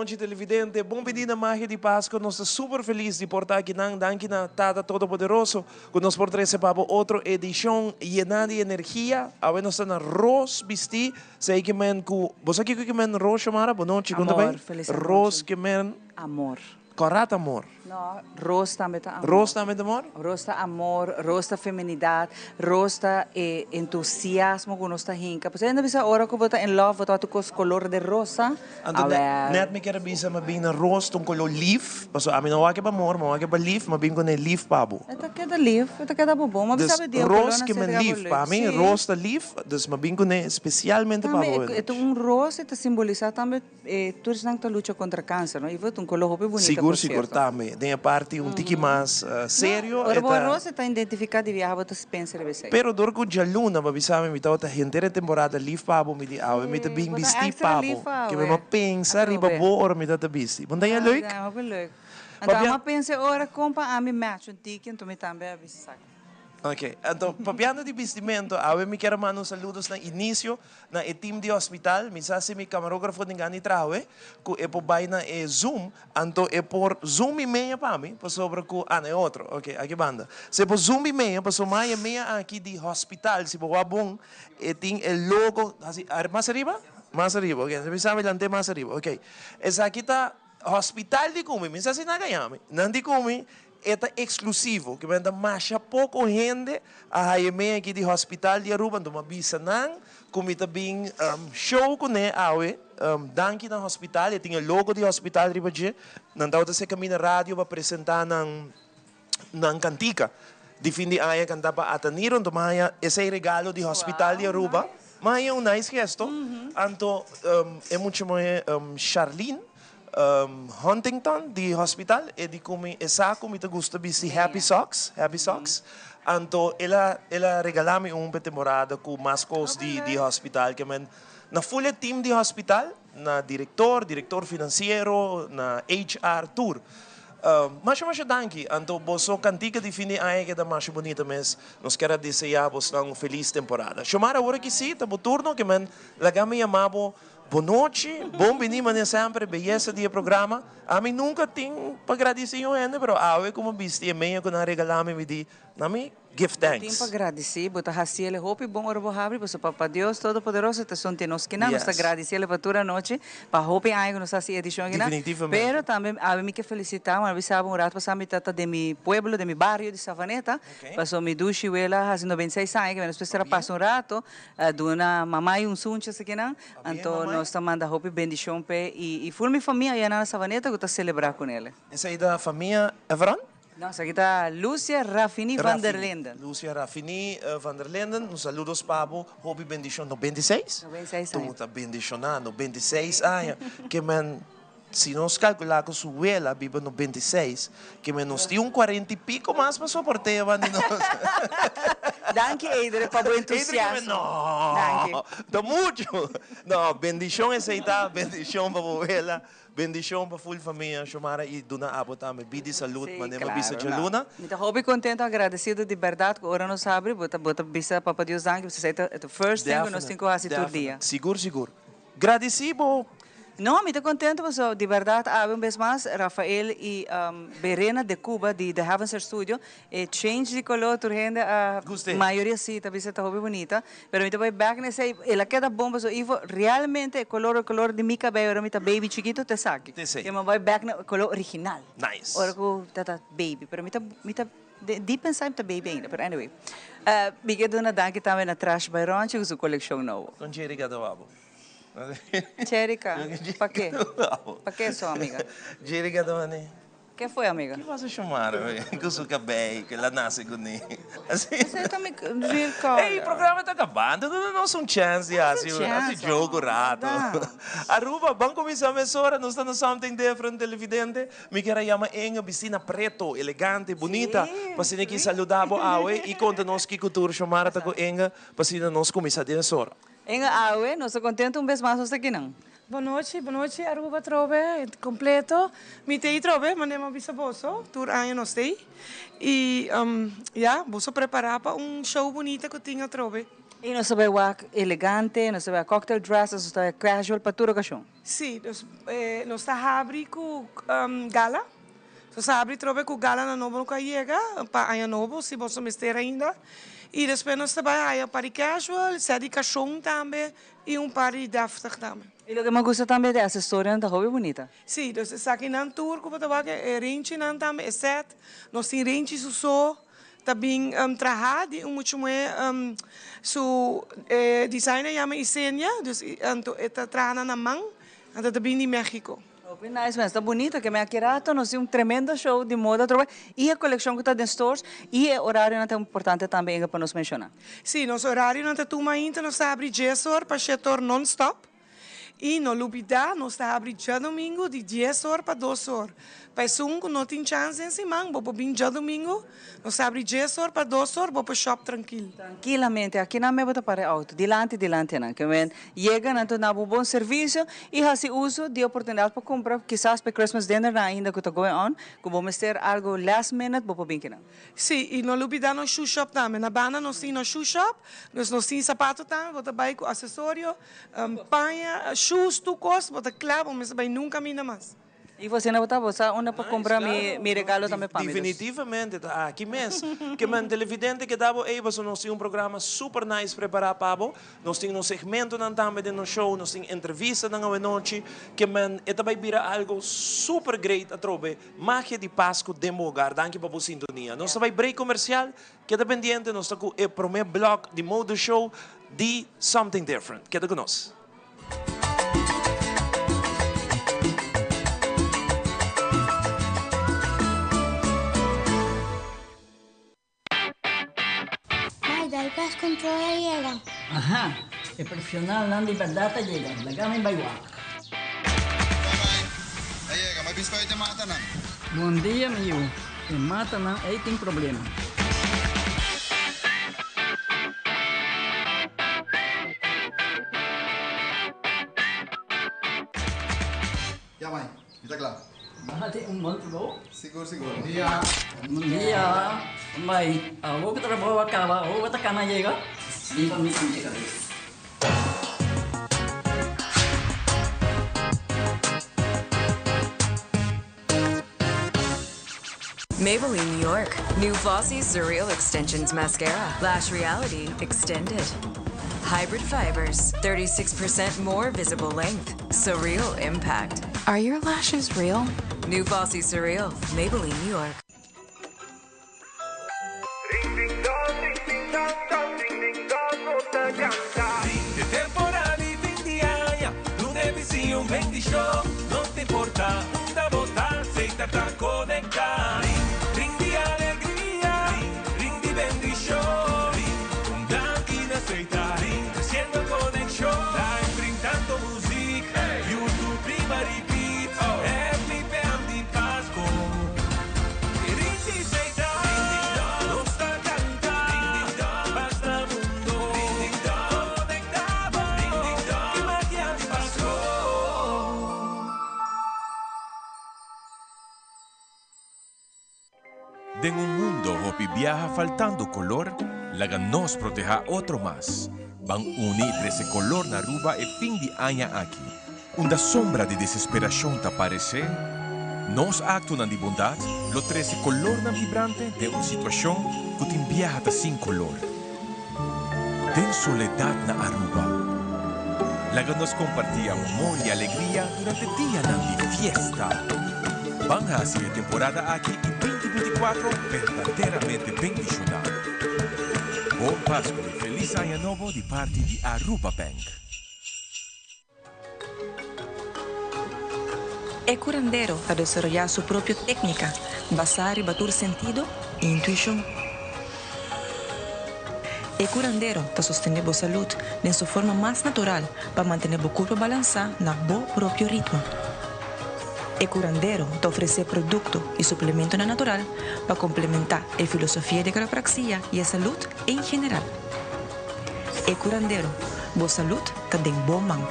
nochi, televidente. Bon bini na Magia di Pasco. Nos ta super feliz di por ta aki nan. Danki na Tata Todopoderoso cu nos por trece pa bo otro edicion yena di energia. Awe nos ta na Ros bisti. Esey ke men cu bo sa kico ke men Ros, Xiomara? Bon nochi, con ta bay? Amor, feliz anochi. Ros ke men. Amor. Kòrá ta amor. No, ros tambe ta amor. Ros tambe ta amor? Ros ta amor, ros ta feminidad, ros ta e entusiasmo ku nos ta hinka. Pasobra hende bisa ora ku bo ta in love bo ta wak tur kos kolor de rosa. Anto net mi kier a bisa mi a bin na ros ta un kolor lif, pasobra ami no wak pa amor, mi wak pa lif, mi a bin ku e lif pa bo. E ta keda lif, e ta keda bo bon. Mi a bisa Dus di e kolor ros na ke sete men ka bo lif, leuk. pa mi Si. ros ta lif, dus mi a bin kuné spesialmente pa bo Tambe e ta un ros e ta simbolisa tambe. E tur esnan ta lucha kontra kanser, no? Ivo ta un koló hopi bunita, Sigur, por sigur, sierto. tambe. Den e parti un tiki mas serio No, ora e bo ta. ros e ta identifiká di biaha bo ta spensa riba esei. Pero dor ku djaluna bo a bisa mi, mi tabata henter e temporada lif pa bo, mi di awe mi ta Sí, bin bo ta bisti extra pa bo. lif Ke mi awe. no pensa riba Atrobe. bo ora mi ta ta bisti. Bo no ta haña Ah, leuk? ta hopi leuk. Anto Papia. amo a pensa e ora kon pa ami match un tiki, anto mi tambe a bisti esaki. Ok, anto papiando di bistimento, awe mi kier a manda un saludos na inicio na e team di hospital. Mi sa si mi camarógrafo tin gana di traha awe, cu e por bay na e zoom, anto e por zoom mi meña pa mi, pasobra cu, ah, na e otro, ok, aki banda. Si e por zoom mi meña, pasobra mai e meña aki di hospital, si bo wak bon, e tin e logo, haci, mas ariba? Mas ariba, ok, mi sa mi lant'é mas ariba, ok. Esaki ta hospital di cu mi, mi sa si nan a gaña mi, nan di cu mi, E ta exclusivo, ke men ta masha poco hende a haya me aki di hospital di Aruba, anto mi a bisa nan cu mi ta bin show cune awe, danki na hospital, e tin e logo di hospital riba dje, nan tabata haci camina radio pa presenta nan nan cantica di fin di aña canta pa Ataniro, anto mi a haya esey regalo di hospital di Aruba, mi a haya un nice gesto, anto e mucha muhe Charlene Huntington di hospital e di cu mi e sa cu mi ta gusta bisti happy socks, happy socks, anto el a el a regala mi un pe temporada cu mas cos di di hospital ke men na full e team di hospital, na director, director financiero, na HR tur. Masha masha danki, anto boso cantica di fin di aña keda masha bunita mes, nos kier a desea bosnan un feliz temporada. Xiomara awor aki si ta bo turno ke men laga mi yama bo. Bon nochi, bon bini manera semper e beyesa di e programa. Ami nunca tin pa gradici un hende pero awe como bisti e meña cu nan a regala mi mi di na mi give Bo tin thanks. pa gradici, bo ta haci el e hopi bon ora bo habri pasobra Papa Dios Todopoderoso ta esun tin nos kinan. Nos ta Yes. gradici el pa tur anochi, pa hopi aña cu nos ta haci edicion akinan. Definitivamente. Pero tambe awe mi ke felicita, mi a bisa bo un rato pasa mi ta ta den mi pueblo, den mi bario di Savaneta, Ok. pasobra mi dushi wela a haci 96 aña, ke nos mester a Pabia? pasa un rato. A duna mamai un sunchi asakinan, anto nos ta manda hopi bendishon p'e i ful mi famia ayá na Savaneta ku ta selebrá ku nel. Esei ta famia Evran? No, esaki ta Lucia Rafini van der Linden. Lucia Rafini van der Linden, un saludos pa bo, hopi bendishon, 96? 96 aña. Tu ta bendishoná, 96 aña, ke men Si nos calcula cu su wela biba 96, ke men nos tin un cuarenta y pico mas pa soporte banda di nos. Danki Eidre pa bo entusiasmo. No, Danki. ta mucho. No, bendicion esey ta, bendicion pa bo wela, bendicion pa full famia Xiomara y duna abo tambe bida y salud Sí, manera mi a bisa claro, no. djaluna. Mi ta hopi contento, agradecido di berdad cu ora nos habri bo ta bo ta bisa Papa Dios danki pasobra esey ta e first thing cu nos tin cu haci tur dia. Sigur, sigur. Gradici bo. No, mi ta contento pasobra di berdad awe un bes mas Rafael y Berena de Cuba di The Heavens Air Studio e change di color tur hende a Guste. mayoria si ta bisa ta hopi bunita pero mi ta bay bek na esey el a keda bon pasobra Ivo realmente e color e color di mi cabello ora mi ta baby chikito ta esaki Ta esey. mi a bay bek na e color original Nice. ora cu ta ta baby pero mi ta mi ta Deep inside mi ta baby ainda, pero anyway. Mi ke duna danki tambe na Trash by Ronchi ku su kolekshon nobo. Kon Jerika ta wak bo? Jerika, pa ke? Pa ke so, amiga? Jerika ta mane. Ke foi, amiga? Ki pasa Xiomara ku su kabei ku el a nase kuné? Esei ta mi Jerika. Ey, programa ta kabando, duna nos un chance di hasi joke un rato. Aruba, ban kuminsá mesora, nos ta na Something Different Televidente. Mi kier a yama Inge bistina preto, elegante, bunita, pa asina ki saluda bo awe y conta nos kico tur Xiomara ta cu Inge pa asina nos cuminsa den es ora. Inge, awe nos ta contento un bes mas nos ta kinan. Bon nochi, bon nochi Aruba atrobe completo. Mi t'ey atrobe, manera mi a bisa boso, tur aña nos t'ey. Y ya, boso prepara pa un show bunita cu tin atrobe. I nos ta bai wak elegante, nos ta bai cocktail dress, nos ta bai casual pa tur ocasion. Sí, dus nos ta habri cu gala. Nos ta habri trobe cu gala na nobo cu a yega pa aña nobo si boso mester ainda. Y despues nos ta bai haya un par di casual, set di cashon tambe y un par di deftig tambe. Y loke mi a gusta tambe ta e asesorionan ta hopi bunita. Sí, dus esakinan tur cu bo ta wak, e renchinan tambe, e set. Nos tin renchi su so. Ta bin traha di un mucha muhé su designer yama Isenia, dus anto e ta traha nan na man, anto ta bin di Mexico. Hopi nice mes, ta bunito ke mi aki rato nos tin un tremendo show di moda atrobe y e coleccion cu ta den stores y e horarionan ta importante tambe Inge pa nos menciona. Si, nos horarionan ta tuma ainda, nos ta habri dies or pa shete or non stop. I no lubidá, nos ta habri djadumingu di dies or pa dos or. Pa esun ku no tin chans den siman, bo por bin djadumingu. Nos ta habri dies or pa dos or, bo por shòp trankil. Trankilamente, aki nan me bo ta para e outo, dilanti dilanti nan. Ke men yega nan ta duna bo bon servisio i hasi uso di e oportunidat pa kumpra kisas pa e Christmas dinner nan ainda ku ta going on, ku bo mester algu last minute, bo por bin kinan. Sí, i no lubidá nos shoe shop tambe. Na banda nos tin nos shoe shop, dus nos tin sapato tambe, bo ta bai ku asesorio, paña, shoes, tur kos, bo ta kla, bo mester bai nunka minda mas. I bo asina bo ta, bo sa unda pa kumpra mi regalo tambe pa mi dus. Definitivamente ta aki mes. Ke men televidente ke ta bo ei pasobra nos tin un programa super nice prepará pa bo. Nos tin nos segmentonan tambe den nos show, nos tin entrevistanan awenochi. Ke men e ta bai bira algo super great atrobe. Magia di Pascu den bo hogar. Danki pa bo sintonia. Nos ta bai break comercial. Keda pendiente, nos ta cu e prome blog di Mode Show di Something Different. Keda cu nos. Mai, dal pest control a yega. Aha, e profesionalnan di berdad a yega. Laga mi bai wak. Bai bai, a yega. Mai biscoit e matanan. Bon dia mi yu. E matanan ei tin problema. Ya mai, mi ta kla. Nan a tin un bon trabou. Sigur, sigur. Bon dia. Bon dia. Mai, awor ku trabou a kaba, awor bo ta kana yega? Riba mi sinti kabes. Maybelline New York, new Flossy Surreal Extensions Mascara, Lash Reality Extended. Hybrid fibers, 36% more visible length. Surreal impact. Are your lashes real? New Flossy Surreal, Maybelline New York. Ring ding dong, ring ding dong dong, ring ding dong, nos ta canta. Fin di temporada y fin di aña, duna e bisiño un bendicion. No ta importa unda bo ta, Seita ta conecta. Ring, ring di alegria, ring, ring di bendicion. Ring, un danki na Seita, ring, treciendo conexion. Live ring tanto muziek, YouTube riba repeat. Happy PM di Pasco. Den un mundo hopi biaha faltando color, laga nos proteha otro mas. Ban uni y trece color na Aruba e fin di aña aki. Unda sombra di desesperacion ta parece, nos actonan di bondad lo trece colornan vibrante den un situacion cu tin biaha ta sin color. Den soledad na Aruba, laga nos comparti amor y alegria durante dianan di fiesta. Ban haci e temporada aki y 2024 berdaderamente bendiciona. Bon Pascu y Feliz Aña Nobo di parti di Aruba Bank. E curandero ta desaroyá su propio técnica basá riba tur sentido i intuishon. E curandero ta sostené bo salud den su forma mas natural pa mantené bo curpa balansá na bo propio ritmo. E curandero ta ofresé producto i suplementonan natural pa complementá e filosofia di quiropraxia i e salud en general. E curandero, bo salud ta den bo man.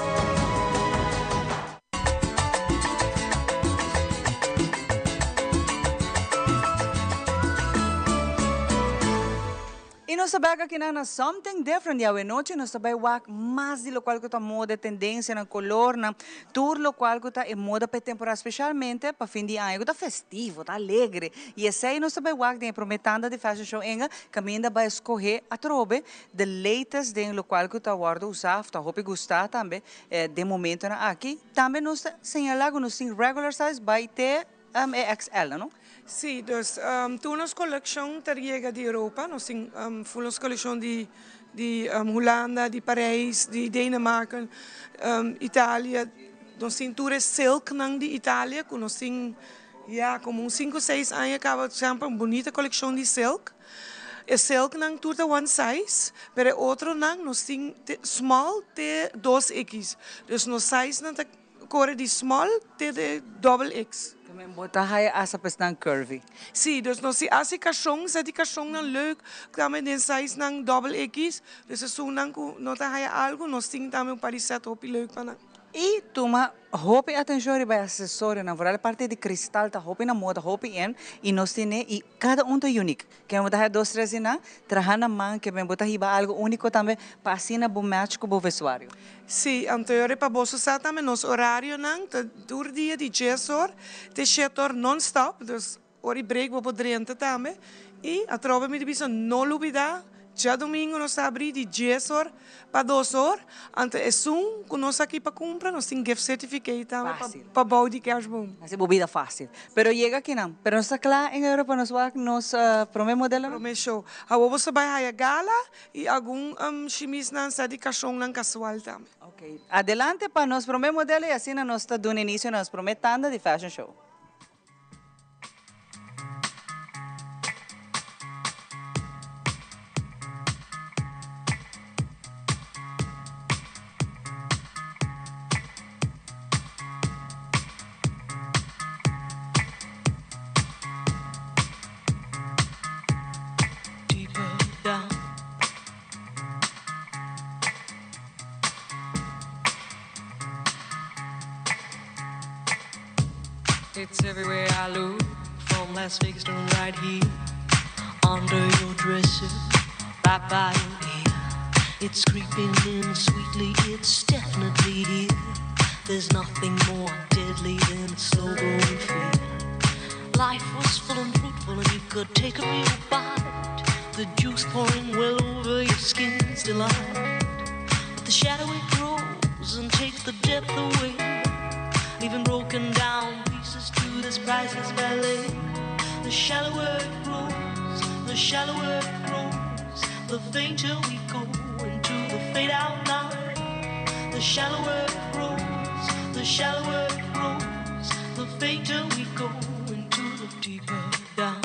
I Y nos ta bek aki nan na Something Different di awenochi nos ta bay wak mas di locual cu ta moda, tendencianan, colornan, tur locual cu ta e moda pa e temporada specialmente pa fin di aña cu ta festivo, ta alegre y esey nos ta bay wak den e prome tanda di Fashion Show Enga caminda bay scoge atrobe the latest den locual cu ta wordo usa of ta hopi gusta tambe den momentonan aki. Tambe nos ta señala cu nos tin regular size bay te E XL, no? Sí, dus tur nos coleccion ta yega di Europa. Nos tin full nos coleccion di di Hulanda, di Parijs, di Denemarken, Italia. Nos tin tur e silknan di Italia cu nos tin ya como un cinco seis aña caba semper un bunita coleccion di silk. E silknan tur ta one size, pero e otronan nos tin te small te dos X. Dus nos sizenan ta. Kore di small te de double X. Tambe bo ta haya asta pa esnan curvy. Sí, dus nos si hasi kashon, sa di kashonnan leuk, tambe den sizenan double X, dus esunnan ku no ta haya algu, nos tin tambe un par di set hopi leuk pa nan. I tuma hopi atenshon riba e asesorionan, vooral e parti di kristal ta hopi na moda, hopi in, i nos tene i kada un ta unique. Ke bo ta haya dos tres di nan, traha na man, ke bo ta hiba algo unico tambe pa asina bo match cu bo vestuario. Sí, anto yori pa boso sa tambe nos orarionan ta tur dia di dies or te shete or non stop, dus ora di break bo por drenta tambe. Y atrobe mi ta bisa no lubida djadomingo nos ta abri di dies or Pa dos or, anto esun ku nos aki pa kumpra nos tin gift certificate tambe pa bou di kerstboom. Hasi bo bida fácil. Pero yega akinan. Pero nos ta kla en Europa nos wak nos prome modelo? Prome show. Awor bo sa bai haya gala i algun shimisnan sa di kashonnan kasual tambe. Ok. Adelante pa nos prome modelo i asina nos ta duna inicio na nos prome tanda di fashion show. It's everywhere I look, from Las Vegas to right here. Under your dresser, right by your ear. It's creeping in sweetly, it's definitely here. There's nothing more deadly than a slow growing fear. Life was full and fruitful, and you could take a real bite. The juice pouring well over your skin's delight. But the shadow it grows and takes the depth away, leaving broken down pieces to this priceless ballet. The shallower it grows, the shallower it grows, the fainter we go into the fade out line. The shallower it grows, the shallower it grows, the fainter we go into the deeper down.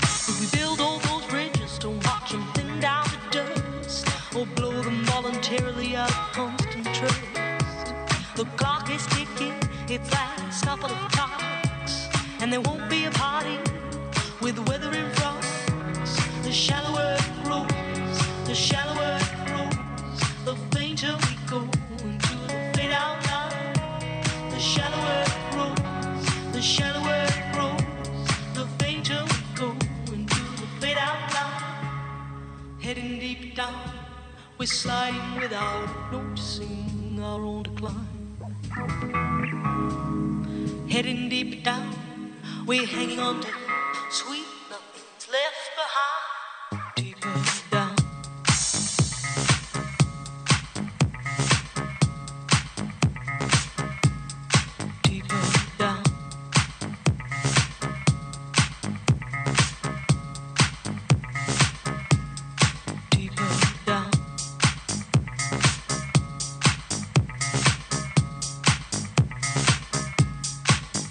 If we build all those bridges to watch them thin down to dust, or blow them voluntarily out of constant trust. The clock is ticking, its last couple of clocks, and there won't be a party with weather in front. The shallower it grows, the shallower it grows, the fainter we go into the fade out line. The shallower it grows, the shallower it grows, the fainter we go into the fade out line. Heading deep down, we're sliding without noticing our own decline. Heading deep down, we're hanging on to sweet nothing's left behind. Deeper down. Deeper down. Deeper down.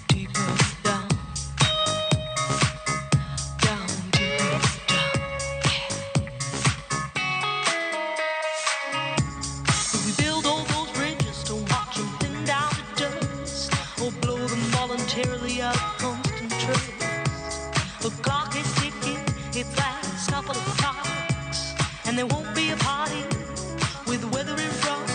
Deeper down. Down, deeper down. If we build all those bridges to watch them thin down to dust, or blow them voluntarily out of constant trust. The clock is ticking, its last couple of clocks, and there won't be a party with weather in front.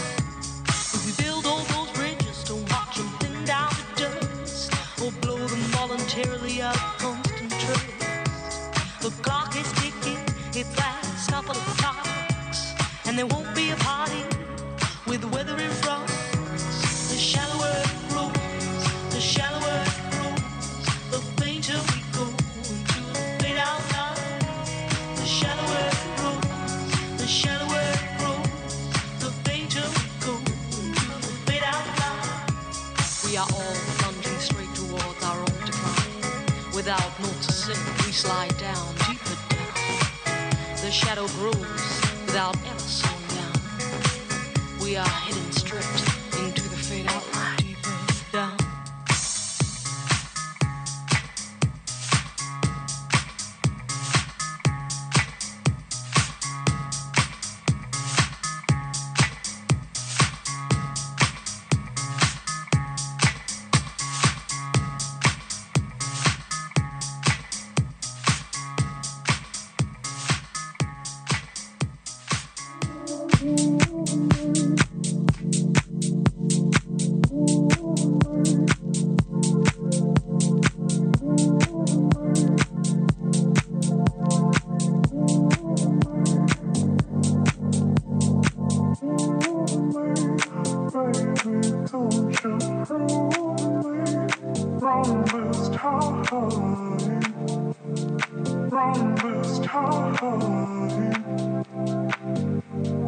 If we build all those bridges to watch them thin down to dust, or blow them voluntarily out of constant trust. The clock is ticking, its last couple of Down, deeper down. The shadow grows without ever slowing down. We are heading straight into the fade out line. Deeper down.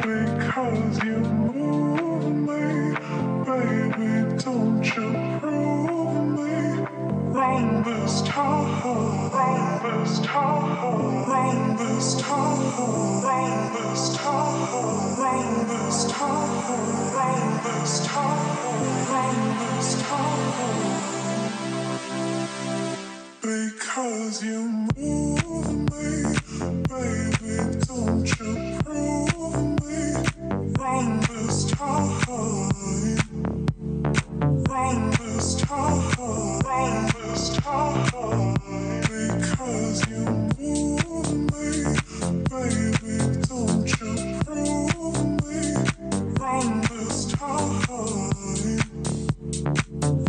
Because you move me, baby, don't you prove me wrong this time, wrong this time, wrong this time, wrong this time, wrong this time, wrong this time, wrong this time. Because you move me, baby, don't you prove me wrong this time, wrong this time, wrong this time. Because you move me, baby, don't you prove me wrong this time.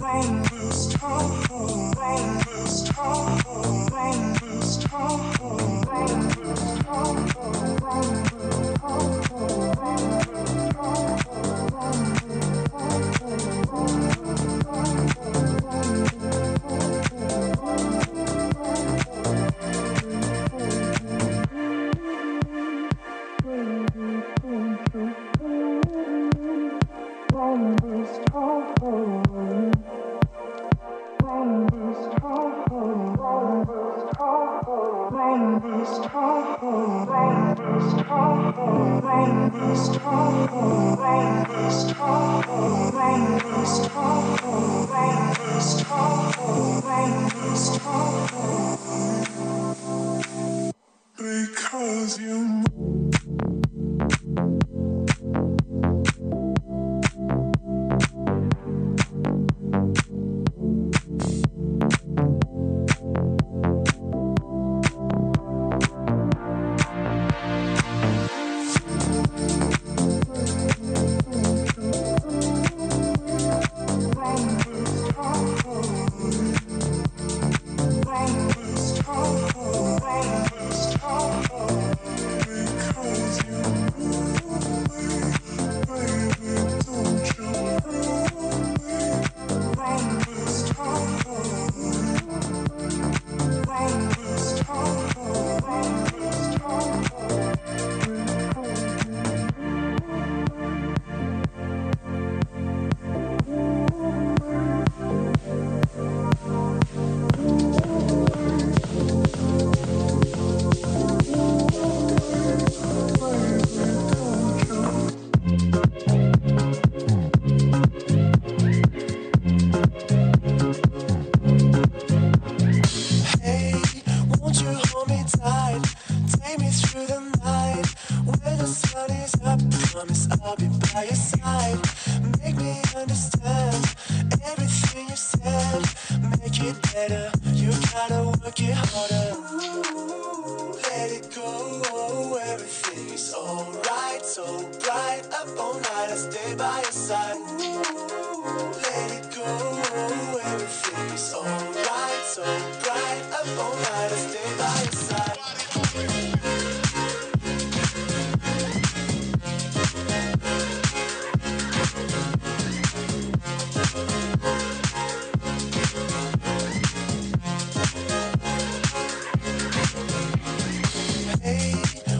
Wrong this time, wrong this time, wrong this time, wrong this time, wrong this time, wrong this time, wrong this time, wrong this time, wrong this time, wrong this time. Wrong this time. Wrong this time, wrong this time, wrong this time, wrong this time, wrong this time, wrong this time, wrong this time, wrong this time, wrong this time. Because you. Hey, won't you hold me tight? Take me through the night. When the sun is up, promise I'll be by your side. Make me understand everything you said. Make it better, you gotta work it harder. Ooh, let it go, everything is alright. So bright up all night, I stay by your side. Ooh, let it go, everything is alright. So bright up all night, I stay by your side. Hey,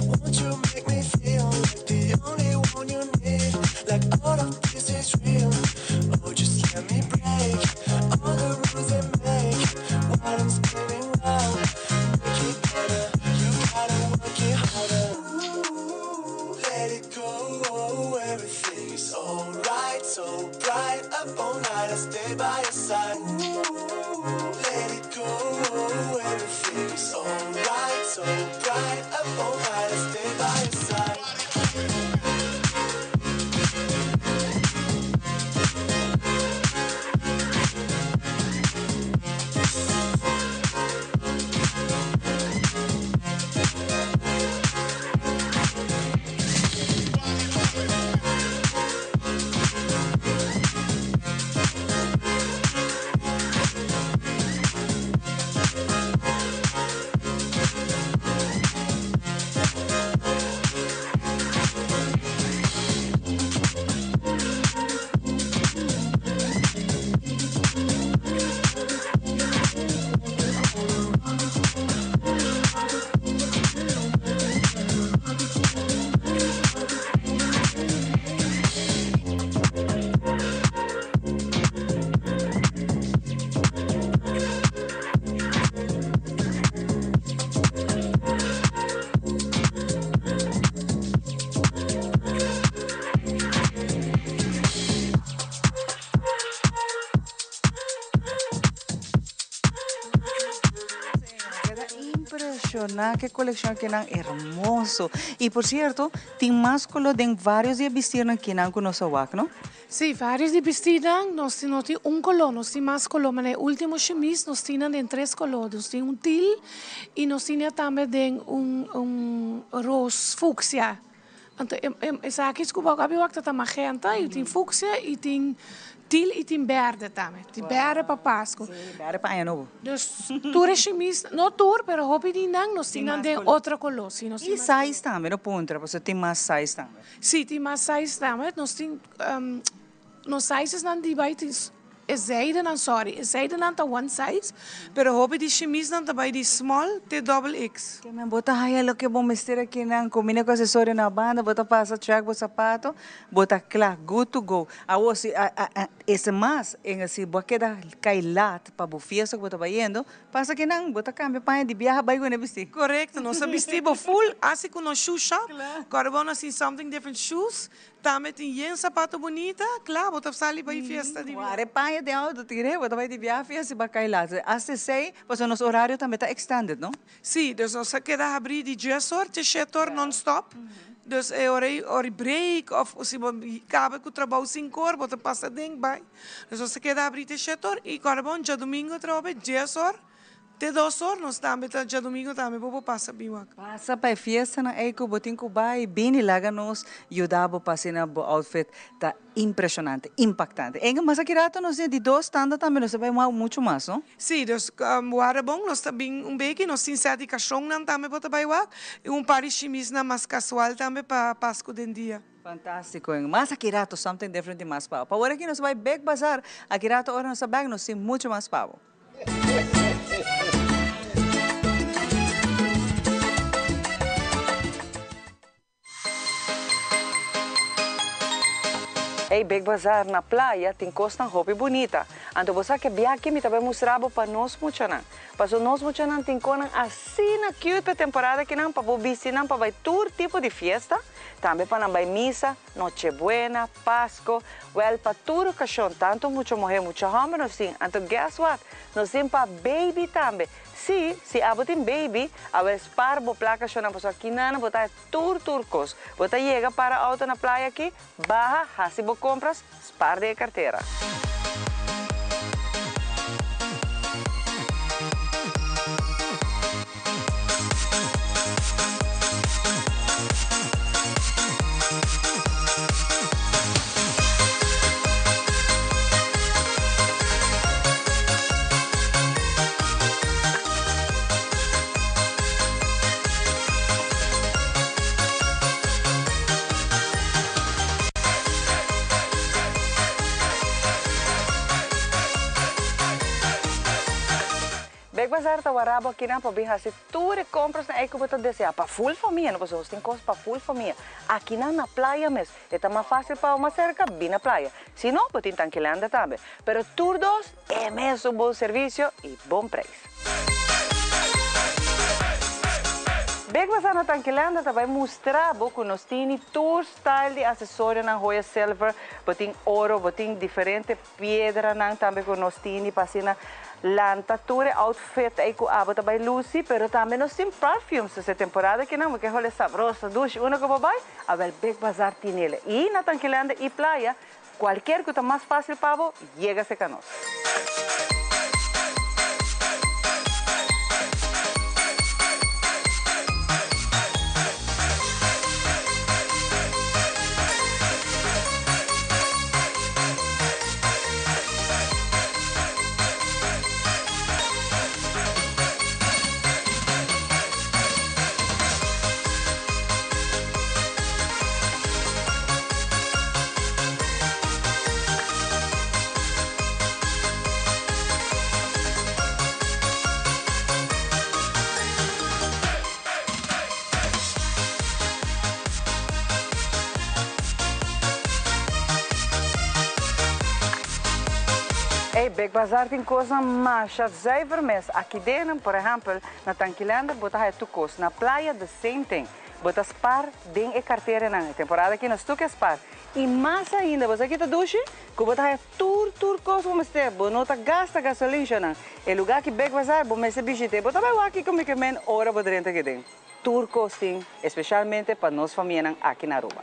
won't you make me feel like the only one you need? Like all of this is real. so bright. Up all night, I stay by your side. Keda impresiona ke coleccion akinan hermoso. Y por cierto, tin mas color den varios di e bistirnan kinan cu nos a wak, no? Sí, varios di bistirnan nos tin no tin un color, nos tin mas color. Manera e ultimo chemise nos tin nan den tres color. Nos tin un teal y nos tin e tambe den un un roos fucsia. Anto e e esaki ku bo a wak ta ta magenta y tin fucsia y tin teal y tin berde tambe. Tin berde pa Pascu. Sí, berde pa Aña Nobo. Dus tur e shimis, no tur, pero hopi di nan nos tin nan den otro color. Sí, nos tin Y size tambe, no puntra, pasobra tin mas size tambe. Sí, tin mas size tambe. Nos tin nos sizesnan di bai tin e zijdenan, sorry, e zijdenan ta one size, pero hopi di shimisnan ta bai di small te double X. Ke men bo ta haya loke bo mester akinan, combina cu accesorio na banda, bo ta pasa track bo sapato, bo ta cla, good to go. Awor si es mas, en si bo a keda cay laat pa bo fiesta cu bo ta bayendo, Pasa ki nan, bo ta cambia paña di biaha bay cu e bisti. Correcto, nos a bisti bo full, asi cu nos shoe shop, cu bo nos tin something different shoes, tambe tin yen zapato bunita, cla, bo ta sali bay fiesta di biaha. Ware paña den auto tire, bo ta bay di biaha fiesta y bo a cay laat. Hasta esey, pasobra nos horario tambe ta extended, no? Sí, dus nos a keda habri di dies or te shete or non stop, dus e ora ey, ora break of si bo caba cu trabou cinco or, bo ta pasa den bay. Dus nos a keda habri te shete or y kòrda bon djadumingo atrobe dies or te dos or nos tambe ta djadumingo tambe bo por pasa bin wak. Pasa pa e fiestanan ey ku bo tin ku bai bini laga nos yuda bo pa asina bo outfit ta impresionante, impactante. Enga mas aki rato nos tin di dos tanda tambe nos ta bai wou mucho mas no? Sí, dus wara bon nos ta bin un beki nos tin set di kashonnan tambe bo ta bai wak y un par di shimisnan mas casual tambe pa Pascu den dia. Fantástico en mas aki rato something different y mas pabo. Pa ora aki nos bai bek bazar aki rato ora nos ta bek nos tin mucho mas pabo. Ey bek bazar na playa tin cosnan hopi bunita. Anto bo sa ke biaki mi ta bai mustra bo pa nos muchanan. Paso nos muchanan tin conan asina cute pa e temporada akinan pa bo bisti nan pa bai tur tipo di fiesta. Tambe pa nan bai misa, Noche Buena, Pasco, wel pa tur ocasion, tanto mucha muher, mucha homber nos tin. Anto guess what? Nos tin pa baby tambe. Si, si abo tin baby, awel spaar bo placa shona pasobra aki nana bo ta tur tur cos. Bo ta yega para auto na playa aki, baha, haci bo compras, spaar den e cartera. Big Bazaar ta wara bo akinan pa bin hasi tur e komprasnan ei ku bo ta deseá pa ful famia, no pasobra nos tin kos pa ful famia. Akinan na playa mes e ta mas fásil pa bo mas serka bin na playa. Si no, bo tin Tanquilanda tambe. Pero tur dos e mesun bon servisio i bon preis. Big Bazaar na Tanquilanda ta bai mustra bo ku nos tini tur style di asesorionan hoya silver, bo tin oro, bo tin diferente piedranan tambe ku nos tini pa asina. lanta tur e outfit ei ku abo ta bai lusi, pero tambe nos tin perfumes e temporada aki nan bo ke hole sabroso, dushi, unda ku bo bai, awel Big Bazaar tinele. I na Tankilanda i Playa, kualkier ku ta mas fásil pa bo, yega serka nos. Ey, Big Bazaar tin cosnan masha zuiver mes. Aki denen, por ehempel, na Tankilander bo ta haya tur cos. Na playa the same thing. Bo ta spaar den e carteranan. E temporada aki nos tur ke spaar. Y mas ainda, bo sa ki ta dushi? Cu bo ta haya tur tur cos bo mester. Bo no ta gasta gasolinchanan. E lugar aki Big Bazaar bo mester bishite. Bo ta bay wak kico mi ke men ora bo drenta aki den. Tur cos tin, especialmente pa nos famianan aki na Aruba.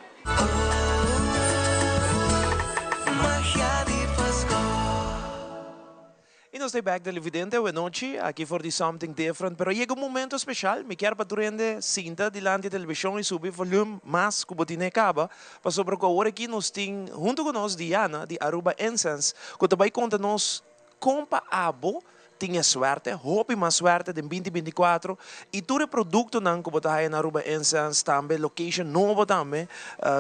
Y nos ta back televidente awe nochi aki for di Something Different pero a yega un momento special mi kier pa tur hende sinta dilanti television y subi volume mas cu bo tine caba pasobra cu awor aki nos tin hunto cu nos Diana di Aruba Incense cu ta bay conta nos Kon pa abo tin e suerte, hopi mas suerte den binti 24 y tur e productonan cu bo ta haya na Aruba Incense tambe, location nobo tambe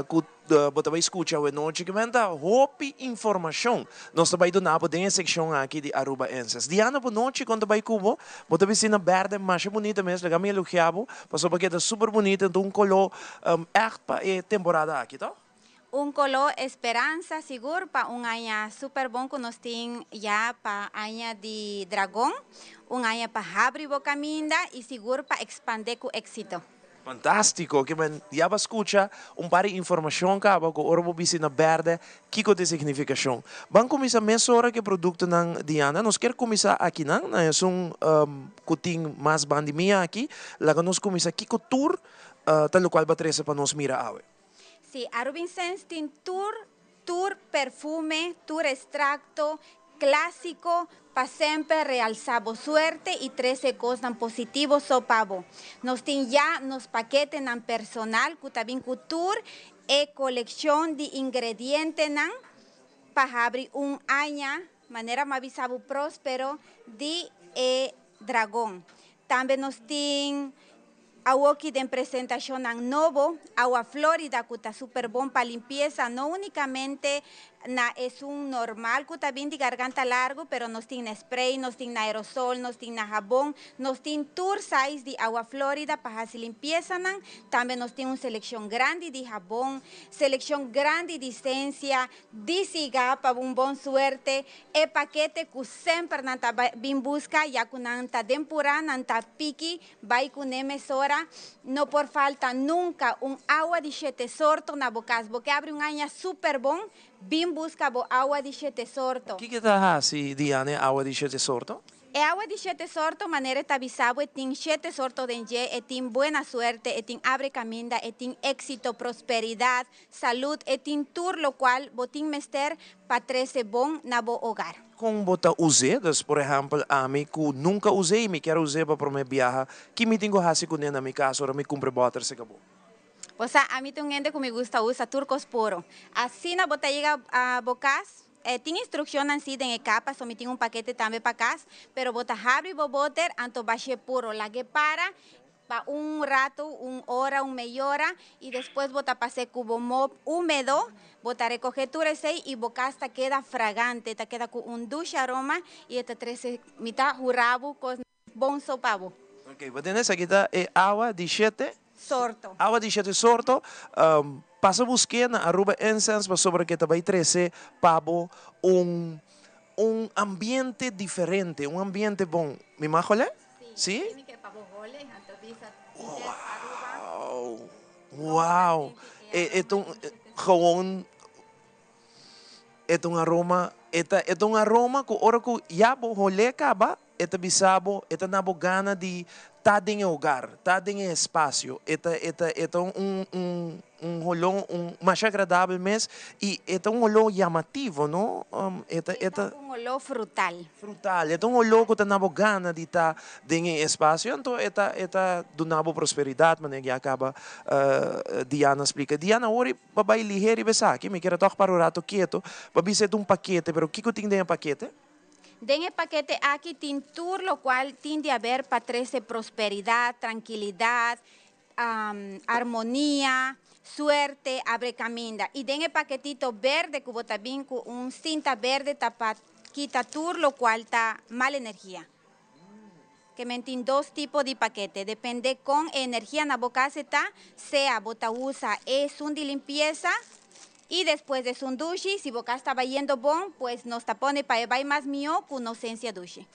cu bo ta bay scucha awe nochi. Ki men ta hopi informacion nos ta bay duna bo den e seccion aki di Aruba Incense. Diana bo nochi kon ta bay cu bo? Bo ta bisti na berde masha bunita mes, laga mi elogia bo pasobra bo keda super bunita, enton un colo echt pa e temporada aki, to? Un koló esperansa sigur pa un aña super bon ku nos tin ya pa aña di dragon, un aña pa habri bo kaminda i sigur pa ekspandé ku éksito. Fantástiko! Ke men ya ba skucha un par di informashon kaba ku ora bo bisti na bèrdè kiko ta e signifikashon. Ban kuminsá mesora ku e produktonan Diana. Nos kier kuminsá akinan na esun ku tin mas ban di mi aki. Laga nos kuminsá kiko tur ta lokual bo a trese pa nos mira awe. Sí, Arubinsens tin tur tur perfume, tur estracto clasico pa semper realsa bo suerte y trece cosnan positivo so pa bo. Nos tin ya nos paketenan personal cu ta bin cu tur e coleccion di ingredientenan pa habri un aña, manera m'a bisa bo prospero di e dragon. Tambe nos tin Awoki den presentashonnan nobo, Awa Florida ku ta super bon pa limpiesa no unikamente na esun normal ku ta bin di garganta largu pero nos tin na spray, nos tin na aerosol, nos tin na habon, nos tin tur size di Awa Florida pa hasi limpiesanan, tambe nos tin un selekshon grandi di habon, selekshon grandi di sensia, di siga pa un bon suerte, e pakete ku semper nan ta bin buska ya ku nan ta den purá nan ta piki Bai kuné mesora, no por falta nunka un awa di shete sorto na bo kas. Bo ke abri un aña super bon, bin buska bo awa di shete sorto. Kiko ta hasi Diana e awa di shete sorto? E awa di shete sorto, manera e ta bisa bo, e tin shete sorto den dje, e tin buena suerte, e tin abre kaminda, e tin éxito, prosperidat, salud, e tin tur lokual bo tin mester pa trese bon na bo hogar. Kon bo ta us'é? Dus, por ehèmpel, ami ku nunka us'é i mi kier us'é pa promé biaha, ki mi tin ku hasi kuné na mi kas ora mi kumpra e bòter si kabó? Bo sa, ami ta un hende ku mi gusta usa tur kos puro. Asina bo ta yega bo kas, tin instrukshonnan si den e kapa, so mi tin un pakete tambe pa kas, pero bo ta habri bo bòter, anto bash'é puro, lag'é para Pa un rato, un ora, un mei ora, y despues bo ta pas'é cu bo mop humedo, bo ta recoge tur esey y bo cas ta keda fragante, ta keda cu un dushi aroma y e ta trece, mi ta hura bo, cos bon so pa bo. Ok, bo tende esaki ta e awa di shete. Sorto. Awa di shete sorto, pasa busk'é na Aruba Incense pasobra ke ta bay trece pa bo un un ambiente diferente, un ambiente bon. Mi mag hol'é? Sí? Mi ke pa bo hole, anto bisa Chef Aruba. Wow! Wow! E ta un, gewoon, e ta un aroma. E ta e ta un aroma ku ora ku ya bo hol'é kaba, e ta bisa bo, e ta na bo gana di ta den e hogar, ta den e espasio. E ta e ta e ta un un un holó un masha agradabel mes i e ta un holó yamativo, no? E ta e ta. Un holó frutal. Frutal. E ta un holó ku ta na bo gana di ta den e espasio, anto e ta e ta duna bo prosperidat, manera ku ya kaba Diana a splika. Diana, awor i pa bai lihé riba esaki, mi kier a tòg para un rato keto pa bisa e ta un pakete, pero kiko tin den e pakete? Den e pakete aki tin tur lokual tin di haber pa trese prosperidat, trankilidat, armonia, suerte, abre kaminda. I den e paketito berde ku bo ta bin ku un sinta berde ta pa kita tur lokual ta mal energia. Ke men tin dos tipo di pakete, depende kon e energia na bo kas e ta, sea bo ta usa esun di limpiesa i despues esun dushi, si bo kas ta bayendo bon, pues nos ta pone pa e bai mas mihó ku nos sensia dushi.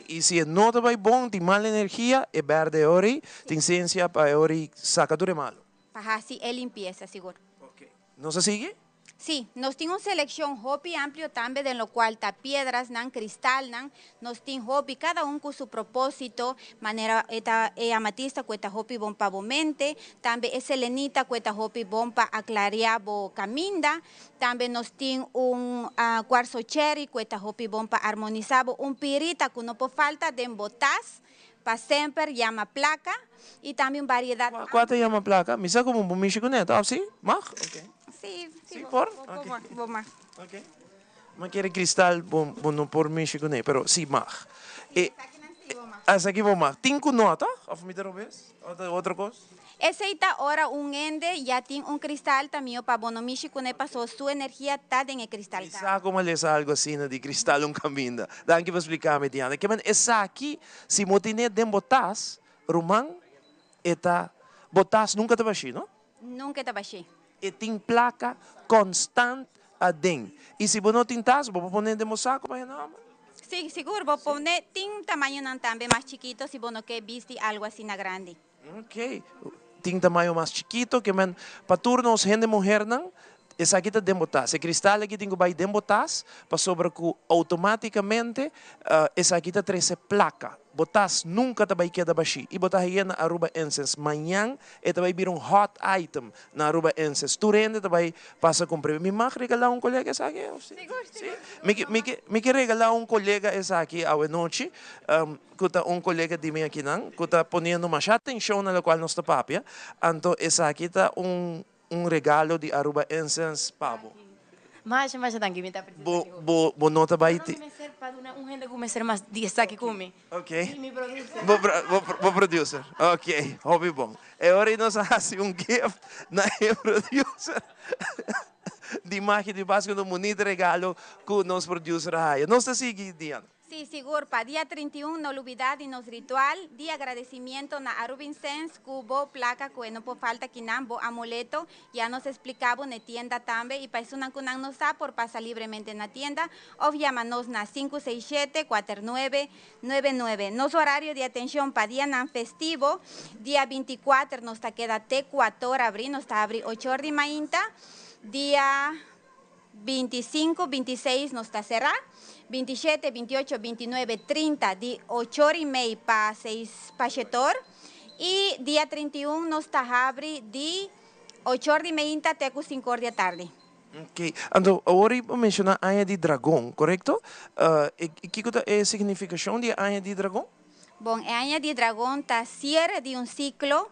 I si e no ta bai bon, tin mal energia, e berde e ora ei, tin sensia pa e ora ei saka tur e malu. Pa hasi e limpiesa, sigur. Nos a sigui? Sí, nos tin un seleccion hopi amplio tambe den locual ta piedrasnan, cristalnan, nos tin hopi, cada un cu su proposito, manera e ta e amatista cu e ta hopi bon pa bo mente, tambe e selenita cu e ta hopi bon pa aclaria bo caminda, tambe nos tin un cuarzo cherry cu e ta hopi bon pa armonisa bo, un pirita cu no por falta den bo tas pa semper yama placa y tambe un variedad. Cua ta yama placa? Mi sa como bo mishi cu ne, of si? Mag? Ok. Si, si, bo por? Bo por, bo mag. Ok. Ma kere cristal bo bo no por mishi cu ne, pero si mag. Si, esakinan si bo mag. Esaki bo mag. Tin cu nota? Of mi ta robes? Of ta otro cos? Esey ta ora un hende ya tin un cristal ta mio pa bo no mishi cu ne paso su energia ta den e cristal Mi sa como a lesa algo asina di cristal un caminda. Danki pa splica mi, Diana. Ke men esaki si bo tine den bo tas, ruman, e ta, bo tas nunca ta bashi, no? Nunca e ta bashi. E tin placa constant aden. Y si bo no tin tas, bo por pone den bo saco pa hende homber? Si, sigur. Bo pone, tin tamañonan tambe mas chikito si bo no ke bisti algo asina grandi. Ok, tin tamaño mas chikito ke men pa tur nos hende muhernan esaki ta den bo tas. E kristal aki tin ku bai den bo tas pasobra ku outomatikamente esaki ta trese plaka. Bo tas nunka ta bai keda bashí i bo ta haye na Aruba Incense. Mañan e ta bai bira un hot item na Aruba Incense. Tur hende ta bai pasa kumpr'e. Mi mag regalá un kolega esaki? Sigur, sigur. Mi ke mi ke regalá un kolega esaki awe nochi. Ku ta un kolega di mi akinan ku ta poniendo masha atenshon na lokual nos ta papia, anto esaki ta un un regalo di Aruba Incense pa bo. Masha masha danki mi ta aprecia Bo esaki hopi. bo bo no ta bai Pero mi mester pa duna un hende ku mester mas di esaki ku mi. Ok. Mi mi producer. Bo bo bo producer. Ok, hopi bon. E ora ei nos a hasi un gift na e producer di Magia di Pascua, un bunito regalo ku nos producer a haya. Nos ta sigui, Diana. Sí, sigur. Pa dia 31 no lubida di nos ritual di agradecimiento na Arubincens cu bo placa cu e no por falta kinan, bo amuleto. Ya nos explica bo n'e tienda tambe y pa esunnan cu nan no sa por pasa libremente na tienda of yama nos na sinku seis shete, kuater nuebe, nuebe nuebe. Nos horario di atencion pa dianan festivo, dia 24 nos ta keda te kuator abri, nos ta abri ochor di mainta, dia. 25, 26 nos ta será. 27, 28, 29, 30 di ochor i mei pa seis pa shetor. I dia 31 nos ta habri di ochor di meinta te ku sinkor di atardi. Ok, anto awor i bo menshoná aña di dragon, korekto? E kiko ta e signifikashon di e aña di dragon? Bon, e aña di dragon ta siere di un siklo,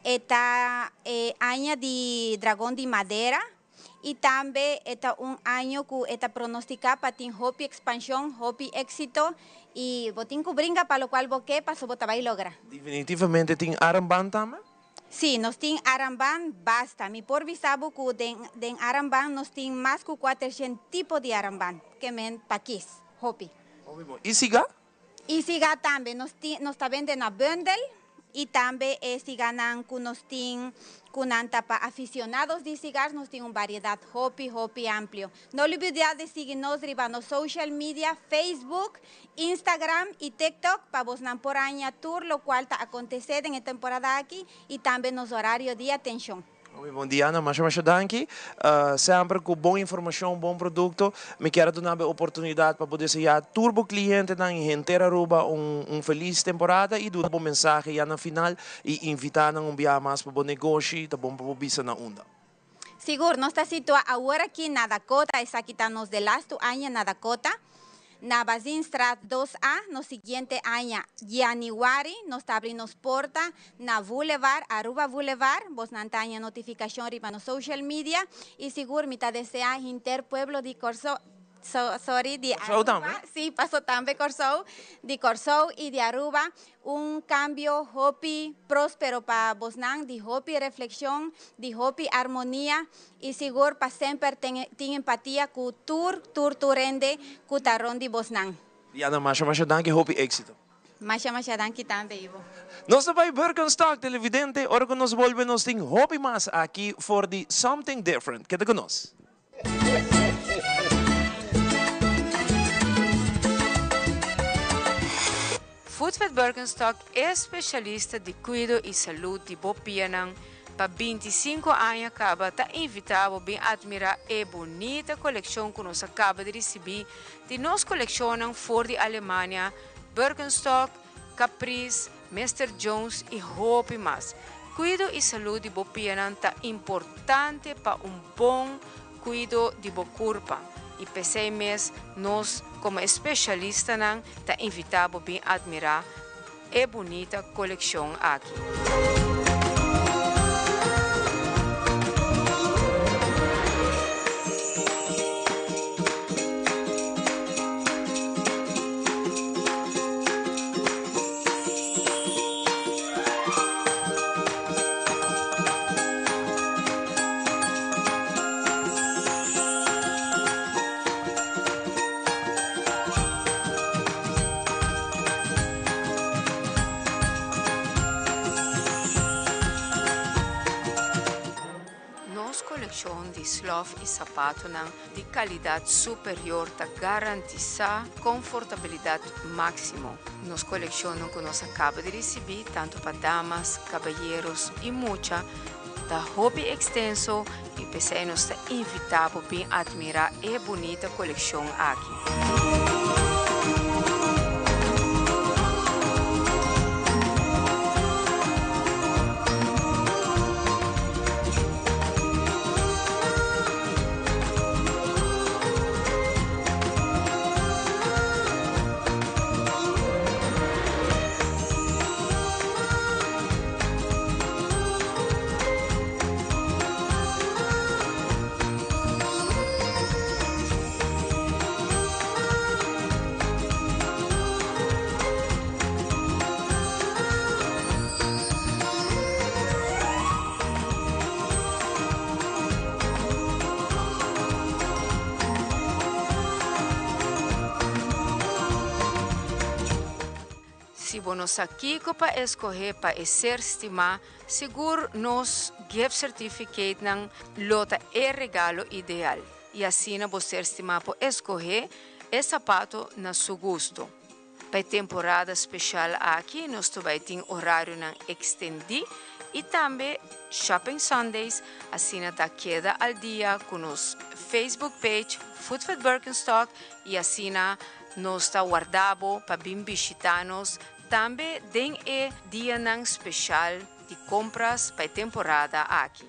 e ta e aña di dragon di madera. I tambe e ta un año ku e ta pronostiká pa tin hopi ekspanshon, hopi éksito i bo tin ku bringa pa lokual bo ke paso bo ta bai logra. Definitivamente tin aramban tambe? Sí, nos tin aramban basta. Mi por bisa bo ku den den aramban nos tin mas ku kuatershen tipo di aramban, ke men pa kis, hopi. Hopi bon. I siga? I siga tambe nos tin nos ta bende na bundel i tambe e siganan ku nos tin ku nan ta pa aficionados di cigars nos tin un variedad hopi hopi amplio. No lubida di sigui nos riba nos social media Facebook, Instagram i TikTok pa bosnan por haña tur lokual ta akontesé den e temporada aki i tambe nos horario di atenshon. Hopi bon Diana, masha masha danki. Semper cu bon informacion, bon producto. Mi kier a duna bo e oportunidad pa bo desea tur bo clientenan y henter Aruba un un feliz temporada y duna bo mensahe ya na final y invita nan un biaha mas pa bo negoshi, ta bon pa bo bisa na unda. Sigur, nos ta situa awor aki na Dakota, esaki ta nos de lastu aña na Dakota, na Bazinstraat dos A, nos siguiente aña Januari nos ta abri nos porta na Boulevard, Aruba Boulevard, bosnan ta haña notificacion riba nos social media y sigur mi ta desea henter pueblo di Corsou, sorry, di Aruba, si, paso tambe Corsou, di Corsou y di Aruba Un cambio hopi prospero pa bosnan, di hopi reflexion, di hopi armonia y sigur pa semper tin empatia cu tur, tur, tur hende cu ta rond di bosnan. Diana, masha masha danki, hopi exito. Masha masha danki tambe, Ivo. Nos ta bai Birkenstock, televidente, ora cu nos bolbe nos tin hopi mas aki for di Something Different. Keda cu nos. Footvet Birkenstock e specialista di cuido y salud di bo pianan pa 25 aña caba ta invita bo bin admira e bunita coleccion cu nos a caba di ricibi di nos coleccionnan for di Alemania, Birkenstock, Caprice, Mister Jones y hopi mas. Cuido y salud di bo pianan ta importante pa un bon cuido di bo curpa y p'esey mes nos como especialistanan ta invita bo bin admira e bunita coleccion aki. Nos kolekshon di slof i sapatonan di kalidat superior ta garantisá konfortabilidat máksimo. Nos kolekshonnan ku nos a kaba di risibí, tantu pa damas, kabayeros i mucha, ta hopi ekstenso i p'esei nos ta invitá bo bin atmirá e bunita kolekshon aki. Si bo no sa kiko pa escohe pa e ser stima, sigur nos gift certificatenan lo ta e regalo ideal y asina bo ser stima por escohe e sapato na su gusto. Pa e temporada special aki nos ta bay tin orarionan extendi y tambe Shopping Sundays, asina ta keda al dia cu nos Facebook page Footfit Birkenstock y asina nos ta warda bo pa bin bishita nos tambe den e dianan special di compras pa e temporada aki.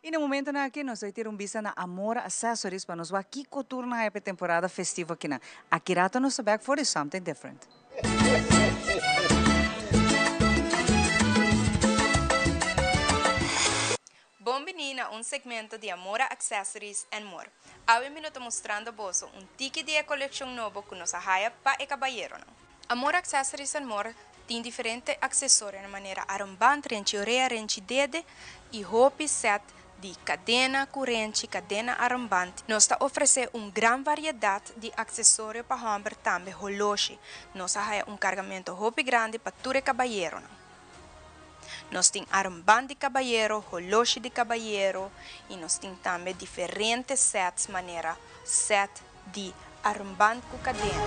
Y na momentonan aki nos a tira un bista na Amor Accessories pa nos wak kico tur nan haya pa e temporada festivo akinan. Aki rato nos ta back for di Something Different. Bon bini na un segmento di Amora Accessories and More. Awe mi lo ta mustrando boso un tiki di e coleccion nobo cu nos a haya pa e cabayeronan. Amora Accessories and More tin diferente accesorionan manera armband, renchi orea, renchi dede y hopi set di cadena cu renchi, cadena armband. Nos ta ofrece un gran variedad di accesorio pa homber tambe holoshi. Nos a haya un cargamento hopi grandi pa tur e cabayeronan. Nos tin armband di cabayero, holoshi di cabayero y nos tin tambe diferente sets manera set di armband cu cadena.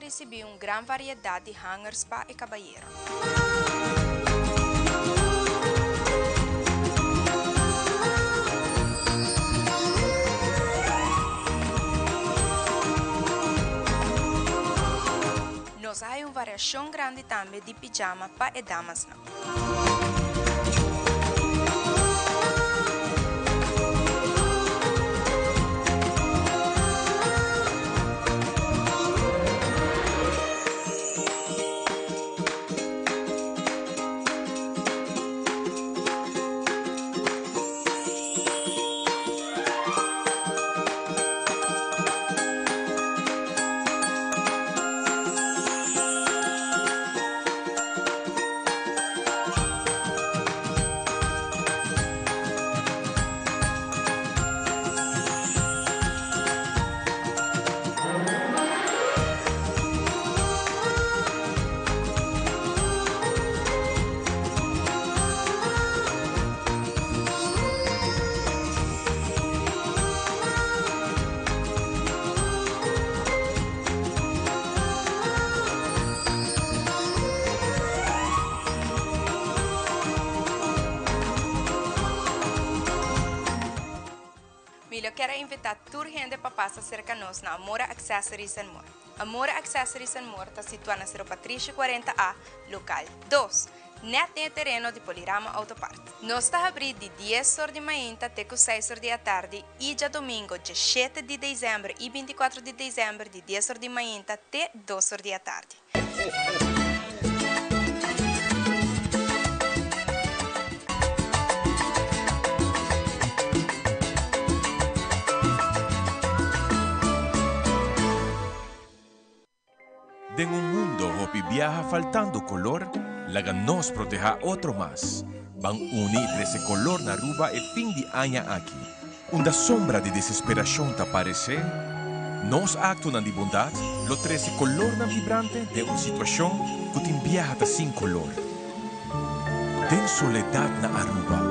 ricibi un gran variedad di hangers pa e cabayero. Nos a hay un variacion grandi tambe di pijama pa e damasnan. Mi lo kier a invita tur hende pa pasa cerca nos na Amora Accessories and More. Amora Accessories and More ta situa na Cerro Patricio 40 A, local dos, net den e tereno di Polirama Auto Parts. Nos ta habri di dies or di mainta te cu seis or di atardi y djadomingo djeshete di december y binticuatro di december di dies or di mainta te dos or di atardi. Den un mundo hopi biaha faltando color, laga nos proteha otro mas. Ban uni y trece color na Aruba e fin di aña aki. Unda sombra di desesperacion ta parece, nos actonan di bondad lo trece colornan vibrante den un situacion cu tin biaha ta sin color. Den soledad na Aruba,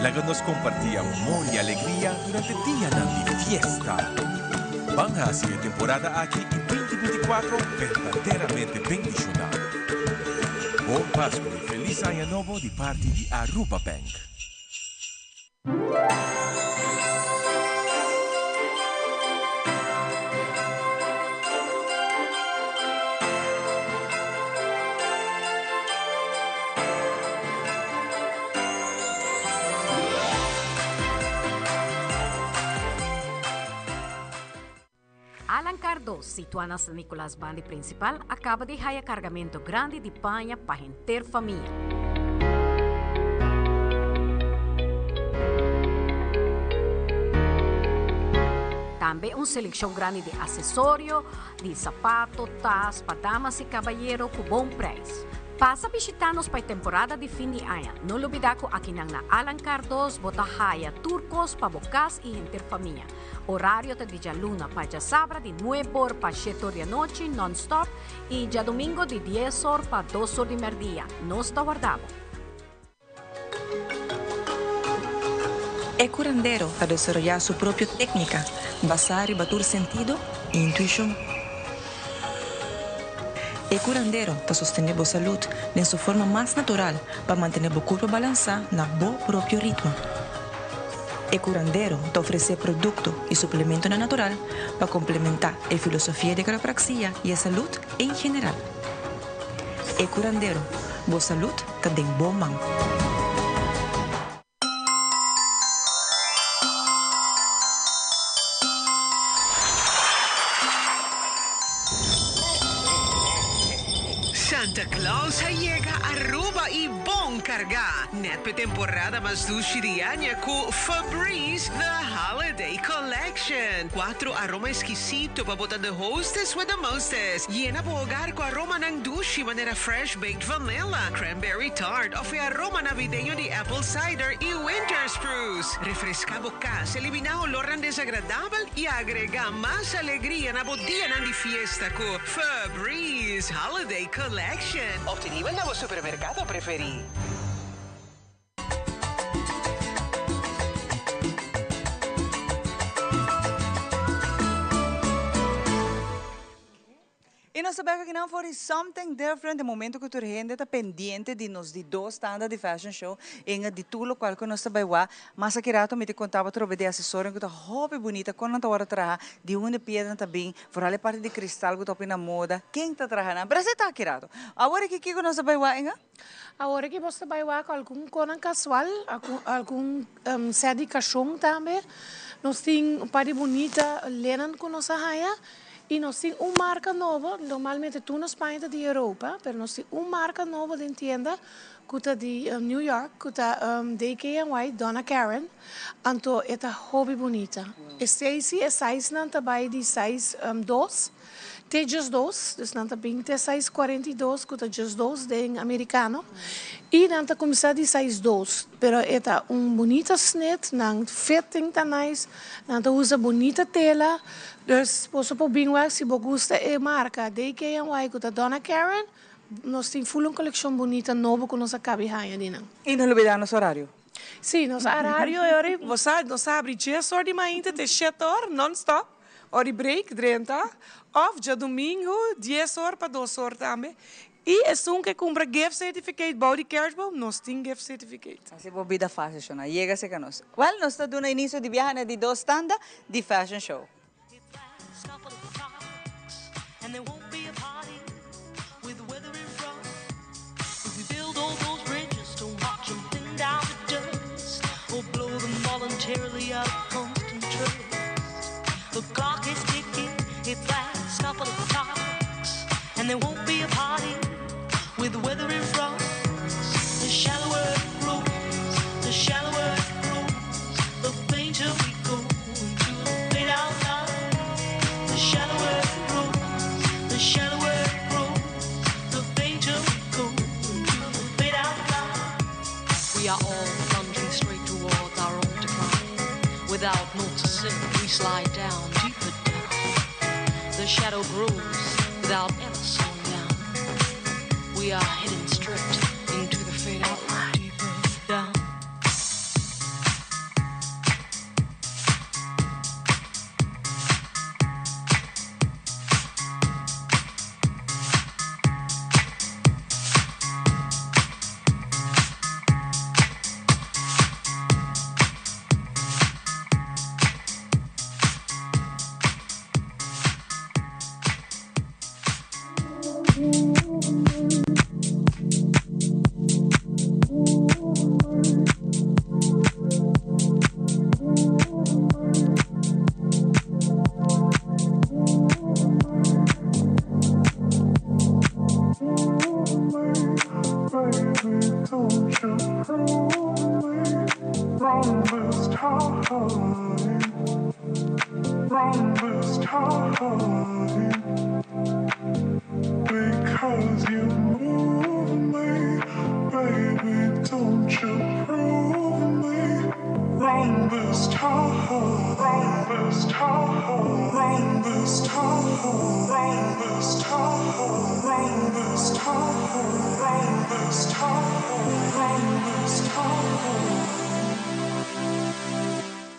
laga nos comparti amor y alegria durante dianan di fiesta. Ban haci e temporada aki y 2024 berdaderamente bendiciona. Bon Pascu y Feliz Aña Nobo di parti di Aruba Bank. Alan Cardo, situa na San Nicolas bandi principal, a caba di haya cargamento grandi di paña pa henter famia. Tambe un seleccion grandi di accesorio, di sapato, tas pa damas y cabayero cu bon prijs. Pasa bishita nos pa e temporada di fin di aña. No lubida cu akinan na Alan Cardo's bo ta haya tur cos pa bo cas y henter famia. Orario ta di djaluna pa djasabra di nuebe or pa shete or di anochi non-stop y djadomingo di dies or pa dos or di merdia. Nos ta warda bo. E curandero ta desaroyá su propio técnica basá riba tur sentido i intuishon. E curandero ta sostené bo salud den su forma mas natural pa mantené bo curpa balansá na bo propio ritmo. E curandero ta ofresé producto i suplementonan natural pa complementá e filosofia di quiropraxia i e salud en general. E curandero, bo salud ta den bo man. Santa Claus a yega Aruba y bon carga! Net p'e temporada mas dushi di aña cu Febreze The Holiday Collection. Cuatro aroma exquisito pa bo ta the hostess with the mostest. Yena bo hogar cu aromanan dushi manera fresh baked vanilla, cranberry tart of e aroma navideño di apple cider y winter spruce. Refresca bo cas, elimina olornan desagradabel y agrega mas alegria na bo dianan di fiesta cu Febreze Holiday Collection. Obtenibel na bo supermercado preferi. nos ta bek akinan for di Something Different, e momento ku tur hende ta pendiente di nos di dos tanda di fashion show en di tur lokual ku nos ta bai wak. Mas aki rato mi ta konta bo atrobe di asesorionan ku ta hopi bunita, kon nan ta wòrdu traha, di unda e piedranan ta bin, vooral e parti di kristal ku ta hopi na moda, ken ta traha nan, pero esei ta aki rato. Awor aki kiko nos ta bai wak, Inga? Awor aki bos ta bai wak algun konan kasual, algun sèt di kashon tambe. Nos tin un par di bunita lenen ku nos a haña i nos tin un marka nobo, normalmente tur nos paña ta di Europa, pero nos tin un marka nobo den tienda ku ta di New York, ku ta DKNY, Donna Karan, anto e ta hopi bunita. Esei si e sizenan ta bai di size dos te djesdos, dus nan ta bin te size 42 ku ta djesdos den amerikano, i nan ta kuminsá di size dos, pero e ta un bunita snit, nan fitting ta nice, nan ta usa bunita tela, dus boso por bin wak si bo gusta e marka DKNY ku ta Donna Karan, nos tin ful un kolekshon bunita nobo ku nos a kabi haña di nan. I no lubidá nos orario. Sí, nos orario e ora, bo sa, nos a habri djes or di mainta te shete or non stop. Or di break drenta of djadumingu dies or pa dos or tambe. I esun ke kumpra gift certificate bou di kerstboom, nos tin gift certificate. Hasi bo bida fácil shona. Yega serka nos. Wèl, nos ta duna inisio di biaha na di dos tanda di Fashion Show.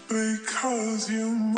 Because you.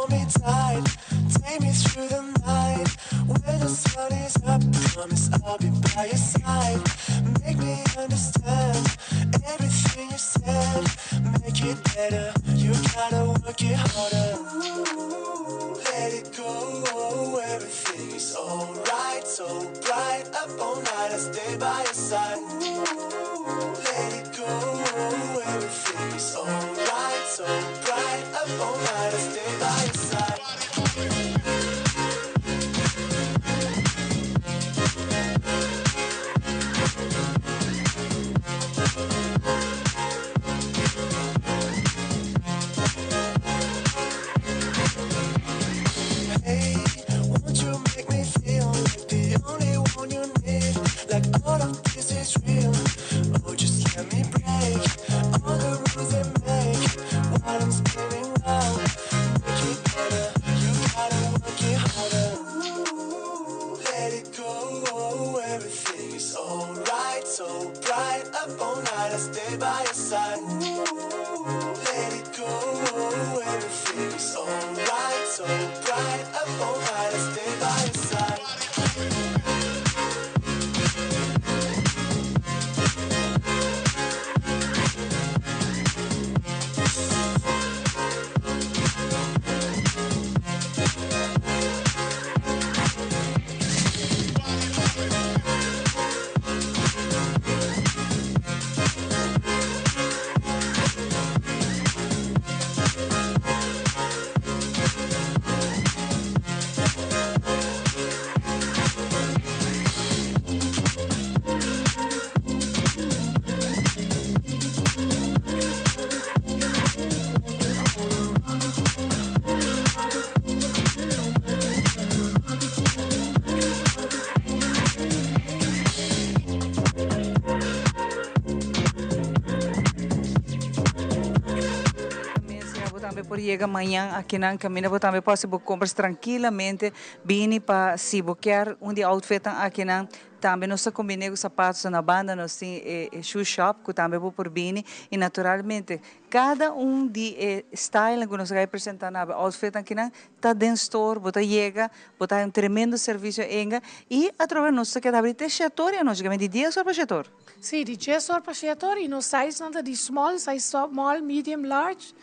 hold me tight? Take me through the night. When the sun is up, promise I'll be by your side. Make me understand everything you said. Make it better, you gotta work it harder. Let it go, everything is alright. So bright up all night, I stay by your side. Let it go, everything is alright. So bright up all night, I stay by your side. Hey, won't you make me feel like the only one you need? Like all of this is real. Oh, just let me break all the rules they make while I'm spinning round. Make it better, you gotta work it harder. Let it go, everything is alright. So bright up all night, I stay by your side. Let it go, everything is alright. So bright up all night, I stay by your side. Bo tambe por yega mañan akinan caminda bo tambe por haci bo compras trankilamente bini pa si bo kier un di outfitnan akinan tambe nos ta combine cu zapatos na banda nos tin e shoe shop cu tambe bo por bini y naturalmente cada un di e stylenan cu nos a bay presenta na outfitnan akinan ta den store bo ta yega bo ta haya un tremendo servicio enga y atrobe nos ta keda habri te shetor y anochi di dies or pa shetor. Sí, di 10 or pa 7 or y nos size nan ta di small, size small, medium, large,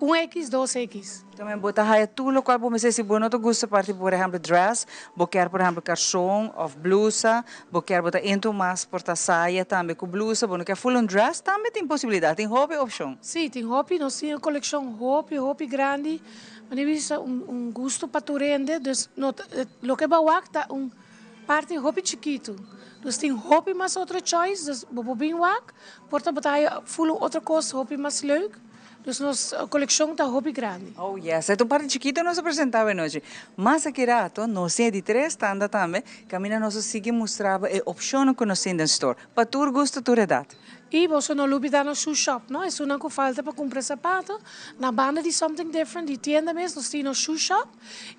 1X, 2X. Tambe bo ta haya tur locual bo mester si bo no ta gusta parti por ehempel dress, bo kier por ehempel carson of blusa, bo kier bo ta into mas por ta saya tambe cu blusa, bo no kier full un dress, tambe tin posibilidad, tin hopi opcion. Sí, tin hopi, nos tin un coleccion hopi, hopi grandi. Ma bisa un gusto pa tur hende, dus no, loke bo a wak ta un parti hopi chikito. Dus tin hopi mas otro choice, dus bo por bin wak, por ta bo ta haya full un otro cos hopi mas leuk. Dus nos coleccion ta hopi grandi. Oh yes, e ta un parti chikito nos a presenta anochi. Mas aki rato, nos tin di tres tanda tambe, caminda nos a sigui mustra e opcion cu nos tin den store. Pa tur gusto, tur edad. Y bo no lubida nos shoe shop, no? Esunnan cu falta pa cumpra sapato, na banda di Something Different, di tienda mes, nos tin shoe shop.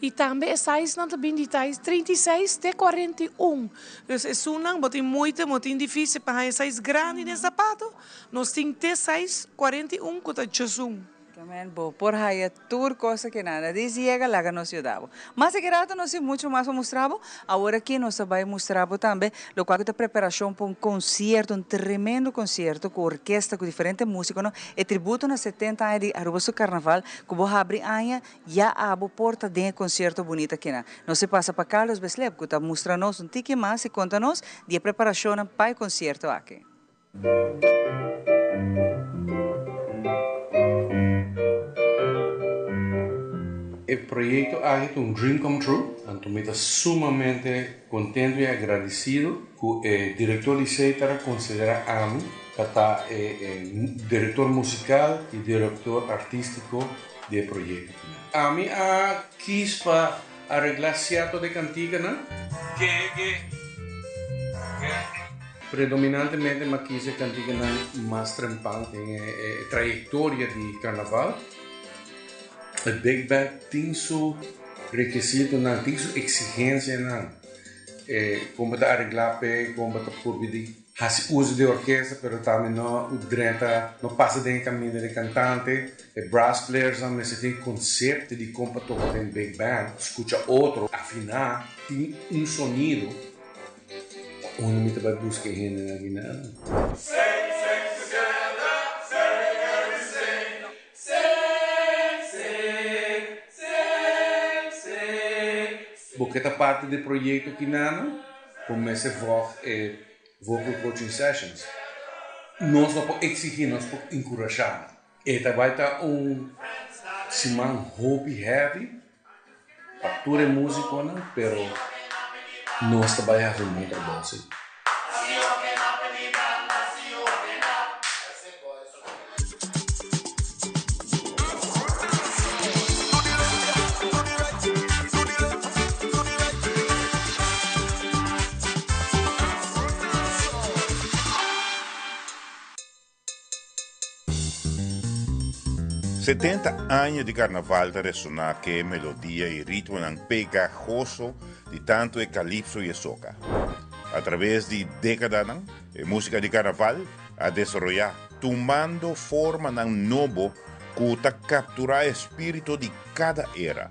Y tambe e size nan tambe di size 36 te 41. Dus esunnan bo tin moeite, bo tin dificil pa haya size grandi den sapato, nos tin te size 41 cu ta 11. Tambe bo por haya tur cos cu nada. Dice yega laga nos yuda bo. Mas aki rato nos tin mucho mas pa mustra. Awor aki nos ta bay mustra tambe locual ta preparacion pa un concierto, un tremendo concierto cu orkesta, cu diferente musico, no? E tributo na 70 aña di Aruba su Carnaval, cu bo habri aña, ya abo porta den concierto bunita aki na. Nos ta pasa pa Carlos Beslep, cu ta mustra nos un tiki mas y conta nos di preparacion pa e concierto aki. E proyecto aki ta un dream come true. Anto mi ta sumamente contento y agradecido cu e director di Setar a considera ami pa ta e director musical y director artistico di e proyecto. Ami a kies pa aregla cierto di canticanan. Ke, ke, ke. Predominantemente m'a kies e canticanan mas trempan den e trayectoria di carnaval. E Big Band tin su requisitonan, tin su exigencianan. Con ta aregla pe, con ta por di. Hasi uso di orkesta pero tambe no drenta, no pasa den e kaminda di kantante. E brass playersnan mester tin konsepto di kon pa toka den big band, skucha otro, afiná, tin un sonido. Pa unda mi ta bai buska e hendenan aki nan? Bo ke ta parti di e proyekto aki nan? Bo mester vòg e vocal coaching sessions. Nos no por exigí, nos por enkurashá. E ta bai ta un siman hopi heavy pa tur e músikonan, pero nos ta bai hasi un bon trabou sí. 70 aña di carnaval ta resona cu e melodia y ritmonan pegajoso di tanto e calypso y e soca. A traves di decadanan, e musica di carnaval a desaroya tumando formanan nobo cu ta captura e spirito di cada era.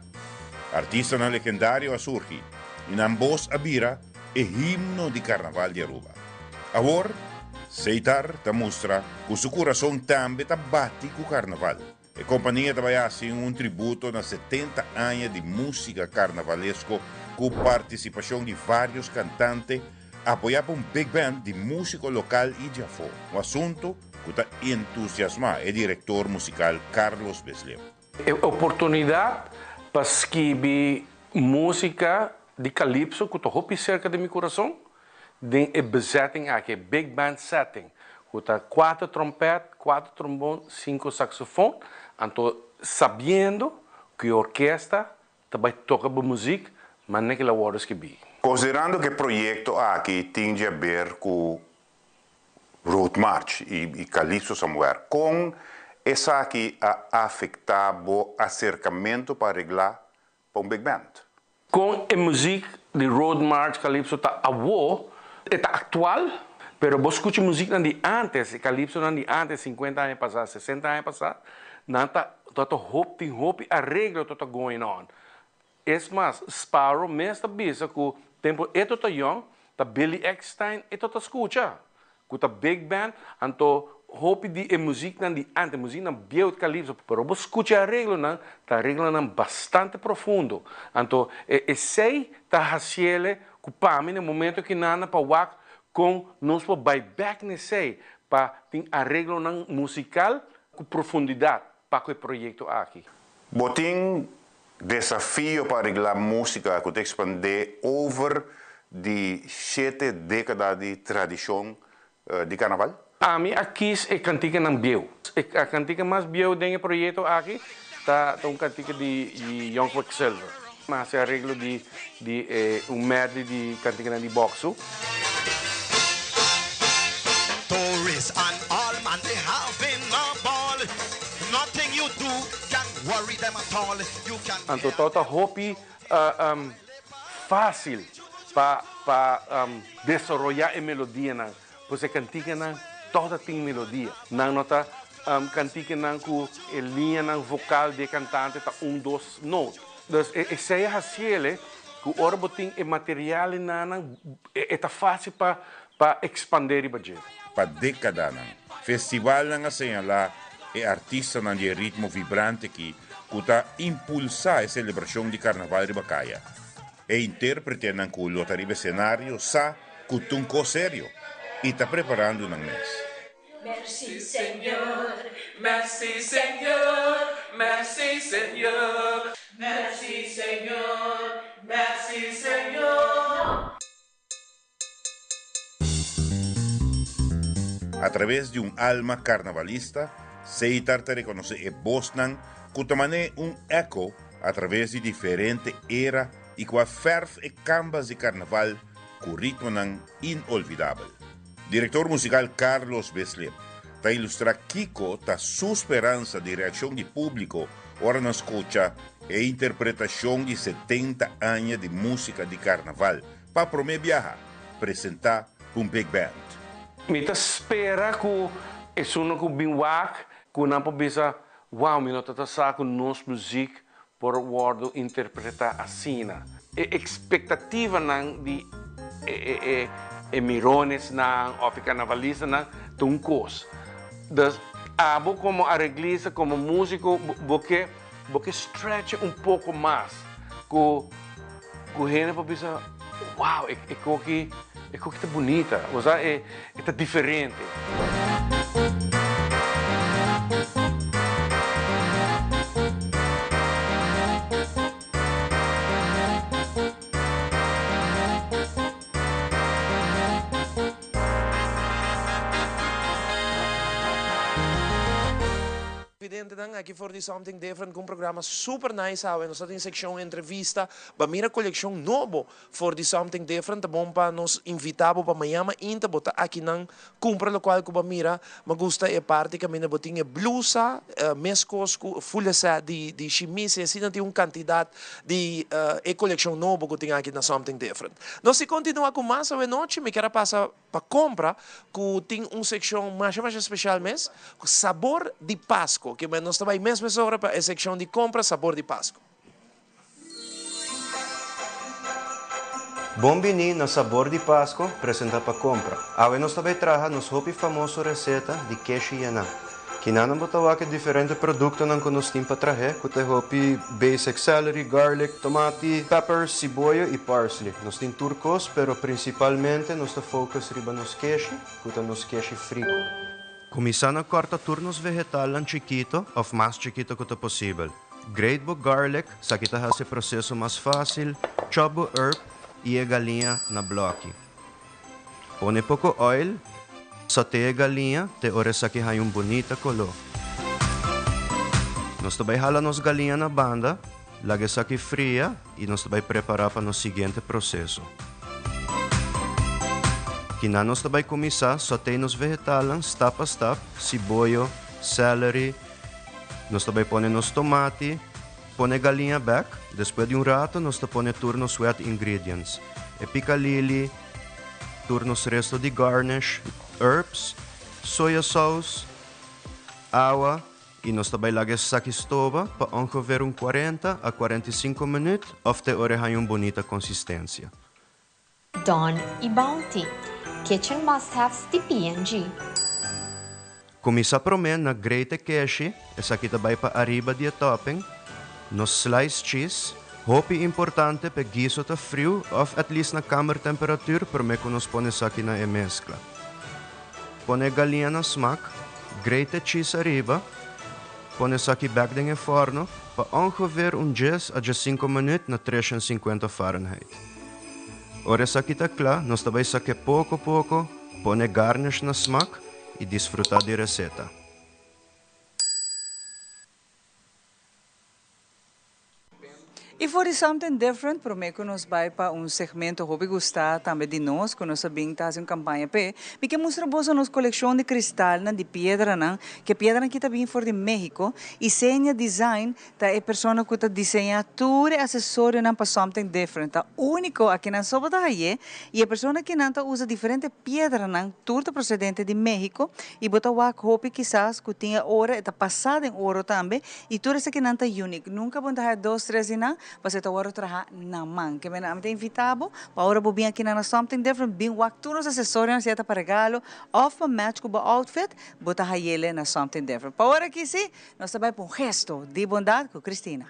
Artistanan legendario a surgi y nan bos a bira e himno di Carnaval di Aruba. Awor, Seitar ta mustra cu su curason tambe ta bati cu Carnaval. E compania ta bay haci un tributo na 70 aña di musica carnavalesco cu participacion di varios cantante apoya pa un big band di musico local y di afo. Un asunto cu ta entusiasma e director musical Carlos Beslem. E oportunidat pa skibi músika di Calypso ku ta hopi serka di mi kurason den e bezetting aki, e big band setting, ku ta kuater trompèt, kuater trombon, sinku saksofon, anto sabiendo ku e orkesta ta bai toka bo muzik manera ku el a wòrdu skibí. Konsiderando ku e proyekto aki tin di haber ku Road March y Calypso Somewhere, con esaki a afecta bo acercamento pa arregla pa un big band? Con e muziek di Road March, Calypso ta awo, e ta actual, pero bo scucha muzieknan di antes, e Calypsonan di antes, cincuenta aña pasa, sesenta aña pasa, nan ta ta hopi, tin hopi areglo ta going on. Es mas, Sparrow mes ta bisa ku tempu e to ta yòn, ta Billy Eckstine e to ta skucha, ku ta big band, anto hopi di e muziknan di ante, muziknan bieu di calypso, pero bo skucha e areglonan, ta areglonan bastante profundo. Anto e esei ta hasiele ku pa mi na e momento kinana pa wak kon nos por bai bèk na esei pa tin areglonan musikal ku profundidat pa ku e proyekto aki. Bo tin Desafio pa areglá músika ku ta ekspandé over di shete dékada di tradishon di karnaval. Ami a kis e kantikanan bieu. E kantika mas bieu den e proyekto aki ta un kantika di Young Quicksilver. Mi a hasi areglo di di un medley di kantikanan di bòksu. Tourists and all man they having a ball Nothing you do can worry them at all You can Anto tou ta hopi fácil pa pa desaroyá e melodianan, pues e kantikanan tou ta tin melodia. Nan no ta kantikanan ku e liñanan vokal di e kantante ta un dos noot. Dus esei a hasiele ku ora bo tin e material enanan e ta fácil pa pa ekspandé riba dje. Pa dékadanan, festivalnan a señalá e artistanan di e ritmo vibrante aki ku ta impulsá e selebrashon di karnaval riba kaya. E intérpretenan ku lo ta riba e senario sa ku ta un kos serio i ta preparando nan mes. Merci Señor, merci Señor, merci Señor, merci Señor, merci Señor. A traves di un alma karnavalista, Seitar ta rekonosé e bosnan ku ta man'é un eko a traves di diferente era i ku a fèrf e kambas di karnaval ku ritmonan inolvidabel. Direktor musikal Carlos Beslip ta ilustrá kiko ta su speransa di reakshon di públiko ora nan skucha e interpretashon di 70 aña di músika di karnaval pa promé biaha presentá pa un big band. Mi ta spera ku esunnan ku bin wak ku nan por bisa, Wow, mi no ta ta sa ku nos muzik por wòrdu interpretá asina. E ekspektativanan di e e mironesnan òf e karnavalistanan ta un kos. Dus abo komo areglista, komo músiko bo ke bo ke stretch un poko mas ku ku hende por bisa, wow, e koki e koki ta bunita, osea e ta diferente. Videntenan aki for di Something Different ku un programa super nice awe. Nos ta tin sekshon entrevista. Ba mira kolekshon nobo for di Something Different. Ta bon pa nos invita bo pa maña mainta bo ta akinan kumpra lokual ku bo a mira. Mi gusta e parti kaminda bo tin e blusa meskos ku fulesè di shimis i asina tin un kantidat di e kolekshon nobo ku tin aki na Something Different. Nos si kontinua ku mas awe nochi. Mi kier a pasa Pa compra cu tin un seccion masha masha special mes, cu sabor di Pasco. Ke nos ta bay mes mesora pa e seccion di compra sabor di Pasco. Bon bini na Sabor di Pasco presenta pa Compra. Awe nos ta bay traha nos hopi famoso receta di keshi yená. Kinanan bo ta wak e diferente produktonan ku nos tin pa trahe ku ta e hopi basic celery, garlic, tomati, peppers, siboyo i parsley. Nos tin tur kos pero prinsipalmente nos ta focus riba nos keshi ku ta nos keshi friko. Kuminsá na kòrta tur nos vegetalnan chikito òf mas chikito ku ta posibel. Grate bo garlic, esaki ta hasi e proseso mas fásil, chop bo herb i e galiña na blòki. Pone poko oil, saté e galiña te ora esaki haña un bunita koló. Nos ta bai hala nos galiña na banda, laga esaki fria i nos ta bai prepará pa nos siguiente proseso. Kinan nos ta bai kuminsá saté nos vegetalnan stap pa stap, siboyo, celery, nos ta bai pone nos tomati, Pone galiña bek, despues di un rato nos ta pone tur nos wet ingredients, e pikalili, tur nos resto di garnish, herbs, soya sauce, awa y nos ta bay laga esaki stoba pa ongeveer un cuarenta a 45 minuut of te ora e haña un bunita consistencia. Dawn y Bounty, Kitchen Must-Haves di P&G. Kuminsá promé na grate keshi, esaki ta bai pa ariba di e topping, nos slice cheese, hopi importante p'e guiso ta friu òf at least na kamertemperatuur promé ku nos pone esaki na e meskla. Pone e galiña na smak, grate e cheese ariba, pone esaki bèk den e fòrno pa ongeveer un djes a djesinku minüt na 350 Fahrenheit. Ora esaki ta kla, nos ta bai sak'é poko poko, pone garnish na smak i disfrutá di reseta. I for di Something Different, promé ku nos bai pa un segmento hopi gustá tambe di nos, ku nos a bin ta hasi un kampaña p'e, mi ke mustra boso nos kolekshon di kristalnan, di piedranan, ku e piedranan aki ta bin for di México, i Senia Design Ta e persona cu ta diseña tur e accesorionan pa Something Different. Ta unico akinan so bo ta haye y e persona akinan ta usa diferente piedranan, tur ta procedente di Mexico y bo ta wak hopi kisas cu tin e ora e ta pasa den oro tambe y tur esakinan ta unique. Nunca bo ta haya dos tres di nan pasobra e ta wordo traha na man. Ke menen ami ta invita bo pa ora bo bin akinan na Something Different bin wak tur nos accesorionan sea ta pa regalo of pa match cu bo outfit bo ta hayele na Something Different. Pa ora aki si Nos ta bai pa un gesto di bondad cu Cristina.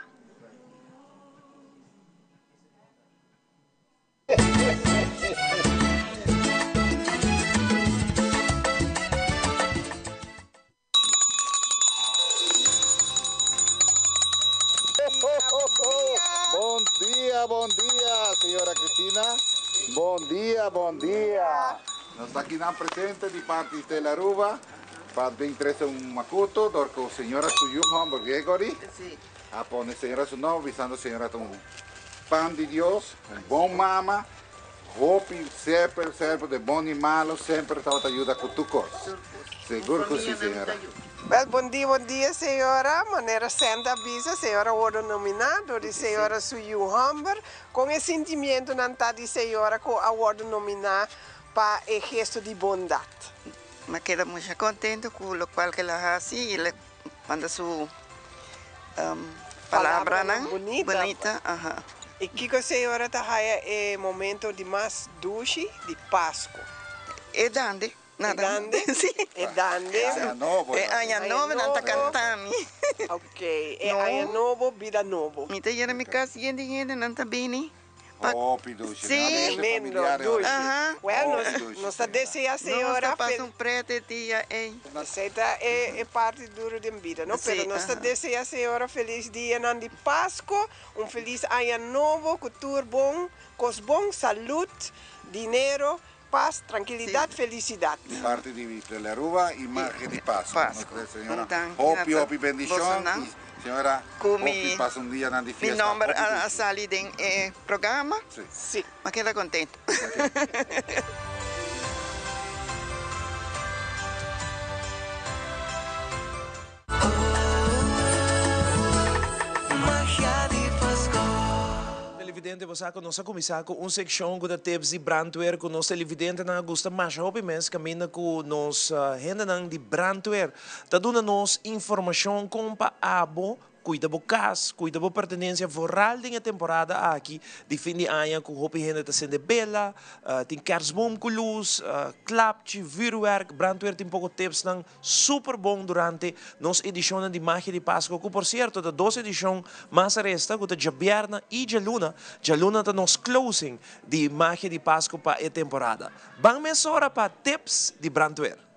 Bon dia, bon dia, señora Cristina. Bon dia, bon dia. Nos ta aki nan presente di parti Telaruba. Pa bin trece un macuto dor cu señora su yu homber Gregory a pone señora su nomber bisando señora ta un pan di Dios, un bon mama, hopi semper semper den bon y malo semper tabata yuda cu tur cos. Sigur cu si señora. Wel bon dia bon dia señora, manera Senta a bisa señora a wordo nomina dor di señora su yu homber, con e sintimientonan ta di señora cu a wordo nomina? pa e gesto di bondat. Mi a keda musha contento cu locual cu el a haci y el a manda su palabranan bunita. Y kico señora ta haya e momento di mas dushi di Pasco? E dande. E dande? Si. E dande. Aña nobo. E aña nobo nan ta canta mi. Ok, e aña nobo, bida nobo. Mi ta yena mi cas yen di hende nan ta bini. Hopi dushi. Si. Tremendo dushi. Well, nos ta desea señora. Nos ta pasa un prete dia ey. Esey ta e parti duro den bida, no? Pero nos ta desea señora feliz dianan di Pasco, un feliz aña nobo cu tur bon, cos bon, salud, dinero, Paz, trankilidat, felisidat. Di parti di Tele Aruba y Magia di Pasco. Nos ta señora hopi hopi bendicion y señora hopi pasa un dianan di fiesta. Mi nomber a sali den e programa. Si. Mi a keda contento. Televidente bo sa ku nos a kuminsá ku un sekshon ku ta tips di brandweer ku nos televidentenan a gusta masha hopi mes kaminda ku nos hendenan di brandweer ta duna nos informashon kon pa abo kuida bo kas, kuida bo pertenensia vooral den e temporada aki di fin di aña ku hopi hende ta sende bela, tin kerstboom ku lus, klapchi, vuurwerk, brandweer tin poko tipsnan Super bon durante nos edishonnan di Magia di Pasco ku por sierto ta dos edishon mas a resta ku ta djabièrnè i djaluna. Djaluna ta nos closing di Magia di Pasco pa e temporada. Ban mesora pa tips di brandweer.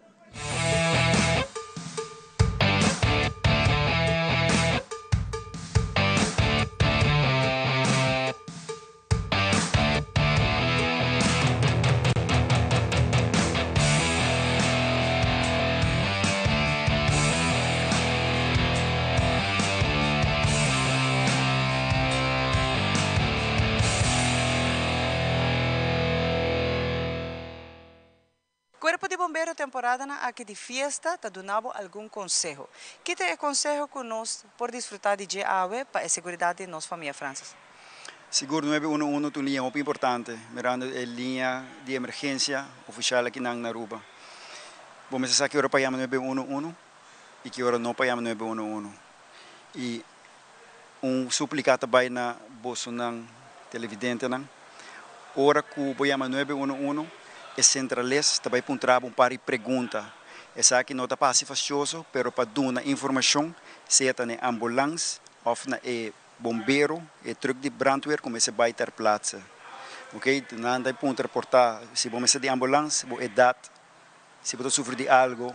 Cuerpo di Bombero temporadanan aki di fiesta ta duna bo algun conseho. Ki ta e conseho cu nos por disfruta di dje awe pa e seguridad di nos famia Francis? Sigur nuebe uno uno ta un liña hopi importante, mirando e liña di emergencia oficial akinan na Aruba. Bo mester sa ki ora pa yama nuebe uno uno y ki ora no pa yama nuebe uno uno. Y un suplica ta bay na bosonan televidentenan, ora cu bo yama nuebe uno uno e centrales ta bay puntra bo un par di pregunta. Esaki no ta pa haci fastioso, pero pa duna informacion sea ta na e ambulans of na e Bombero, e truck di brandweer ku mester bai ter plaatse. Ok, nan ta puntra por ta si bo mester di ambulans, bo edat, si bo ta sufri di algo.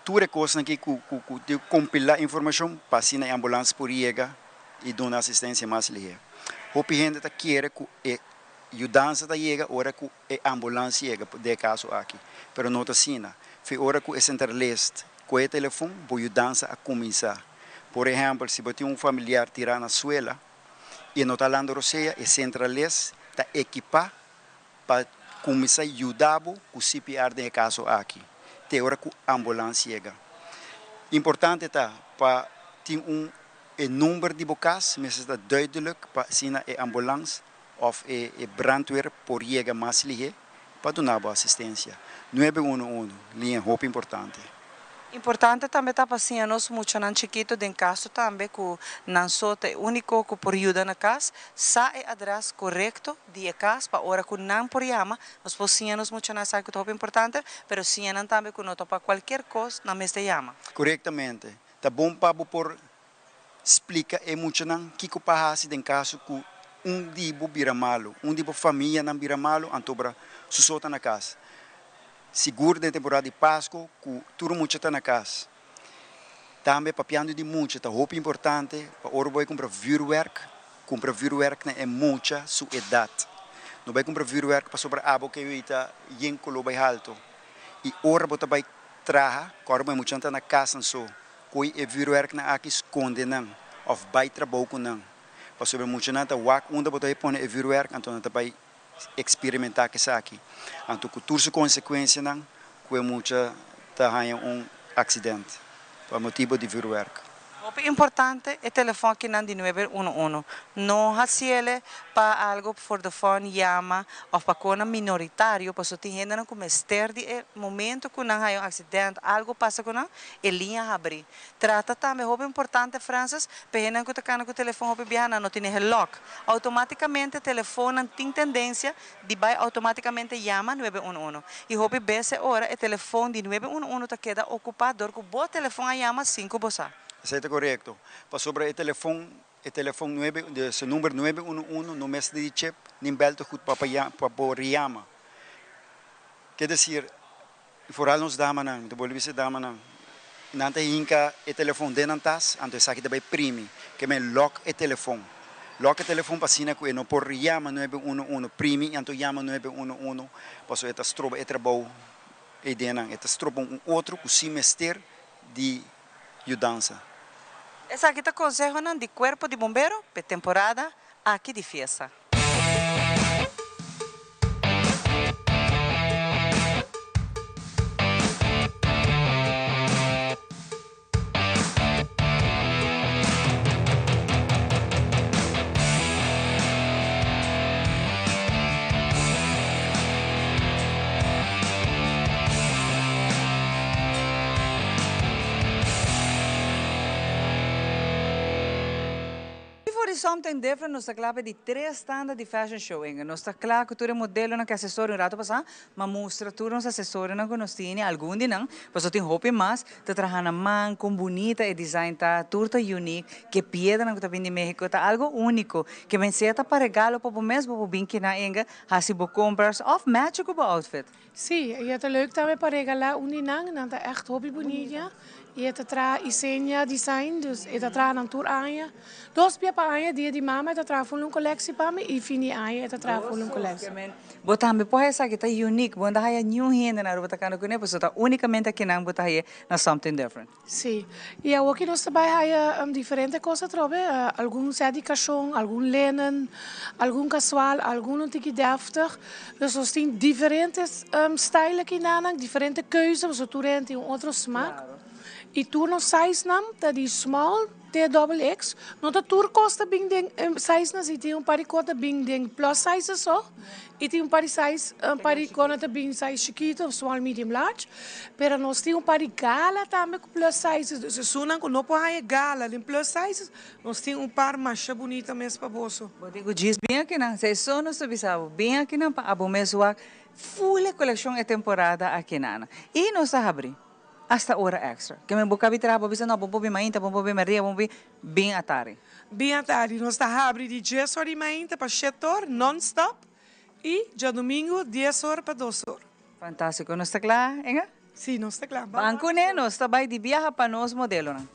Tur e kosnan aki ku ku ku tin ku kompilá informashon pa asina e ambulans por yega i duna asistensia mas lihé. Hopi hende ta kere ku e yudansa ta yega ora ku e ambulans yega den e kaso aki, pero no ta asina. Fi ora ku e sentralist kohe e telefon, bo yudansa a kuminsá. Por ehèmpel, si bo tin un familiar tirá na suela i e no ta landa rosea, e sentrales ta ekipá pa kuminsá yuda bo ku CPR den e kaso aki, te ora ku ambulans yega. Importante ta pa tin un e number di bo kas mester ta duidelijk pa asina e ambulans òf e brandweer por yega mas lihé pa duna bo asistensia. Nuebe unu unu, liña hopi importante. Importante tambe ta pa siña nos muchanan chikito den kaso tambe ku nan so ta e úniko ku por yuda na kas, sa e adrès korekto di e kas pa ora ku nan por yama, nos por siña nos muchanan esaki ku ta hopi importante, pero siña nan tambe ku no ta pa kualkier kos nan mester yama. Korektamente. Ta bon pa bo por Splika e muchanan kiko pa hasi den kaso ku un di bo bira malu, un di bo famianan bira malu, anto bra su so ta na kas. Sigur den temporada di Pasko ku tur mucha ta na kas. Tambe papiando di mucha ta hopi importante pa ora bo bai kumpra vürwèrk, kumpra vürwèrk na e mucha su edat. No bai kumpra vürwèrk pasobra abo ke yoita yen koló bai halto. I ora bo ta bai traha, kòrda bo e muchanan ta na kas nan so. Koe e vuurwerknan aki skonde nan of bai trabou ku nan. Pasobra muchanan ta wak unda bo ta bai pone e vuurwerk anto nan ta bai eksperimentá ku esaki. Anto ku tur su konsekuensianan ku e mucha ta haña un aksident pa motibu di vuurwerk. Hopi importante e telefon akinan di nuebe uno uno. No haciele pa algo for the fun yama of pa conan minoritario paso tin hendenan cu mester di e momento cu nan haya un accident algo pasa cu nan e liña habri. Trata tambe hopi importante Francis pa e hendenan cu ta cana cu telefon hopi biaha nan no tene e lock. Automaticamente telefonnan tin tendencia di bay automaticamente yama nuebe uno uno y hopi bes e ora e telefon di nuebe uno uno ta keda ocupa dor cu bo telefon a yama sin cu bo sa. Esey ta corecto. Pasobra e telefon e telefon nuebe dus e number nuebe uno uno no mester di chip nin bel te goed pa pa bo riyama. Ke decir vooral nos damanan, mi ta bolbe bisa e damanan, nan ta hinca e telefon den nan tas anto esaki ta bay primi ke men lock e telefon. Lock e telefon pa asina cu e no por yama nuebe uno uno primi anto yama nuebe uno uno pasobra e ta stroba e trabou ey den nan e ta stroba un otro cu si mester di yudansa. Esaki ta consehonan di Cuerpo di Bombero p'e temporada aki di fiesta. For di Something Different nos ta kla pa e di tres tanda di fashion show enga. Nos ta kla ku tur e modelonan ku e asesorio un rato pasá, ma mustra tur nos asesorionan ku nos tini, algun di nan, pasobra tin hopi mas, ta traha na man, kon bunita e design ta, tur ta unique, ke piedranan ku ta bin di Mexico ta algo uniko, ke men sea ta pa regalo pa bo mes, bo por bin kina enga hasi bo compras of matcha ku bo outfit. Sí, y e ta leuk tambe pa regala un di nan, nan ta echt hopi bunita y e ta traha Isenia Design, dus e ta traha nan tur aña, dos bia pa aña, dia di mama e ta traha full un colectie pa mi y fin di aña e ta traha full un colectie. Bo tambe por haya esaki, ta unique, bo no ta haya niun hende na Aruba ta kanda kuné, pasobra ta unicamente akinan bo ta haya na Something Different. Sí, y awoki nos ta bay haya diferente cos atrobe, algun set di cashon, algun linen, algun casual, algun un tiki deftig. Dus nos tin diferente style aki nanan, diferente keuze, pasobra tur hende tin un otro smaak. Y tur nos sizenan ta di small te double X. No ta tur cos ta bin den sizenan, si tin un par di cos ta bin den plus sizes so. Y tin un par di size, un par di kona ta bin size chikito, small, medium, large. Pero nos tin un par di gala tambe ku plus sizes. Dus esunnan ku no por haña gala den plus sizes, nos tin un par masha bunita mes pa boso. Bo tin ku djis bin akinan, si eso nos ta bisa bo, bin akinan pa abo mes wak full e kolekshon e temporada akinan. Y nos ta habri hasta ora extra. Ke men bo kabi traha, bo bisa no, bo por bin mainta, bo por bin merdia, bo por bin, bin atari. Bin atari, nos ta habri di djes or di mainta pa shet or, non stop, y djadumingu dies or pa dos or. Fantástiko. Nos ta kla, Inga? Sí, nos ta kla. Ban kuné, nos ta bai di biaha pa nos modelonan.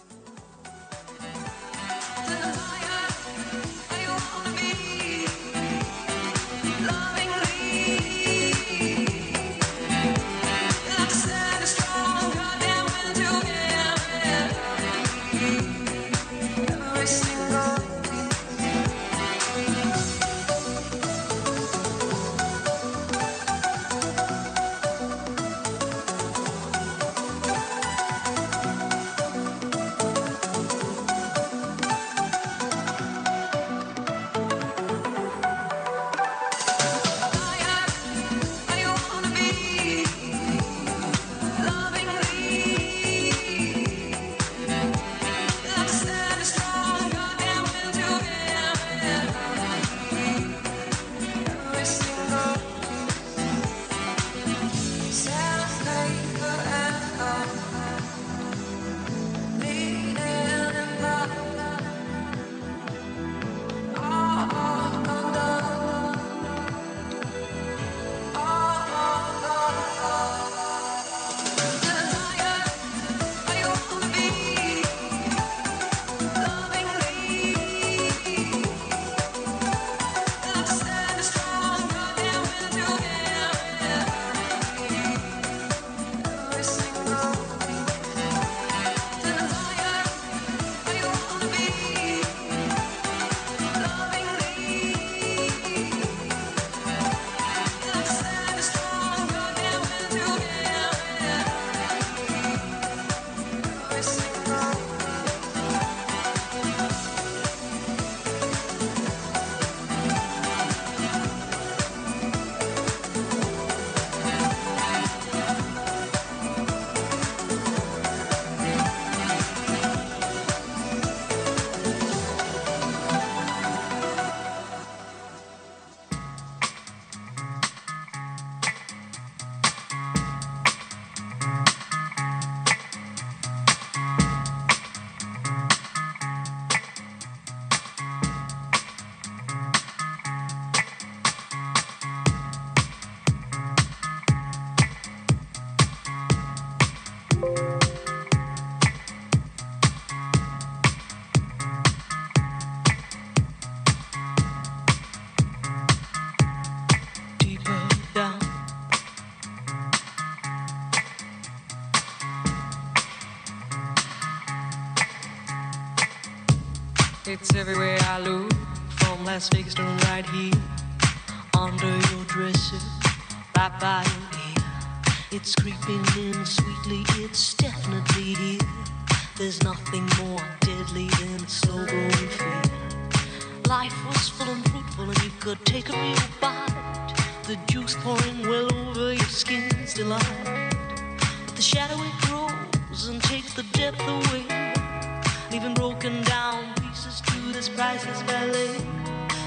It's everywhere I look, from Las Vegas to right here, under your dresser, right by your ear. It's creeping in sweetly, it's definitely here. There's nothing more deadly than slow growing fear. Life was full and fruitful, and you could take a real bite. The juice pouring well over your skin's delight. But the shadow it grows and takes the depth away, leaving broken down pieces to this priceless ballet.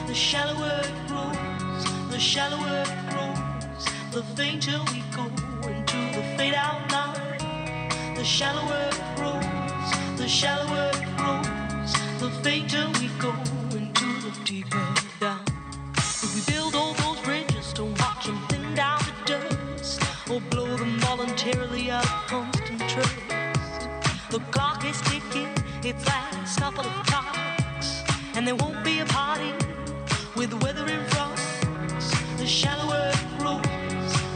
The shallower it grows, the shallower it grows, the fainter we go into the fade out line. The shallower it grows, the shallower it grows, the fainter we go into the deeper down. If we build all those bridges to watch them thin down to dust, or blow them voluntarily out of constant trust. The clock is ticking, its last couple of clocks, and there won't be a party with the weather in front. The shallower it grows,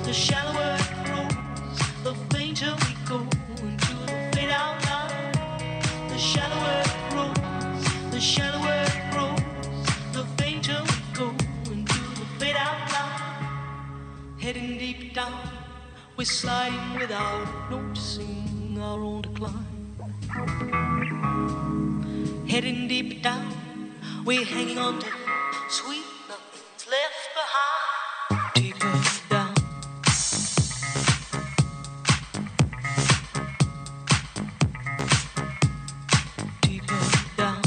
the shallower it grows, the fainter we go into the fade out line. The shallower it grows, the shallower it grows, the fainter we go into the fade out line. Heading deep down, we're sliding without noticing our own decline. Heading deep down, we're hanging on to sweet nothing's left behind. Deeper down. Deeper down.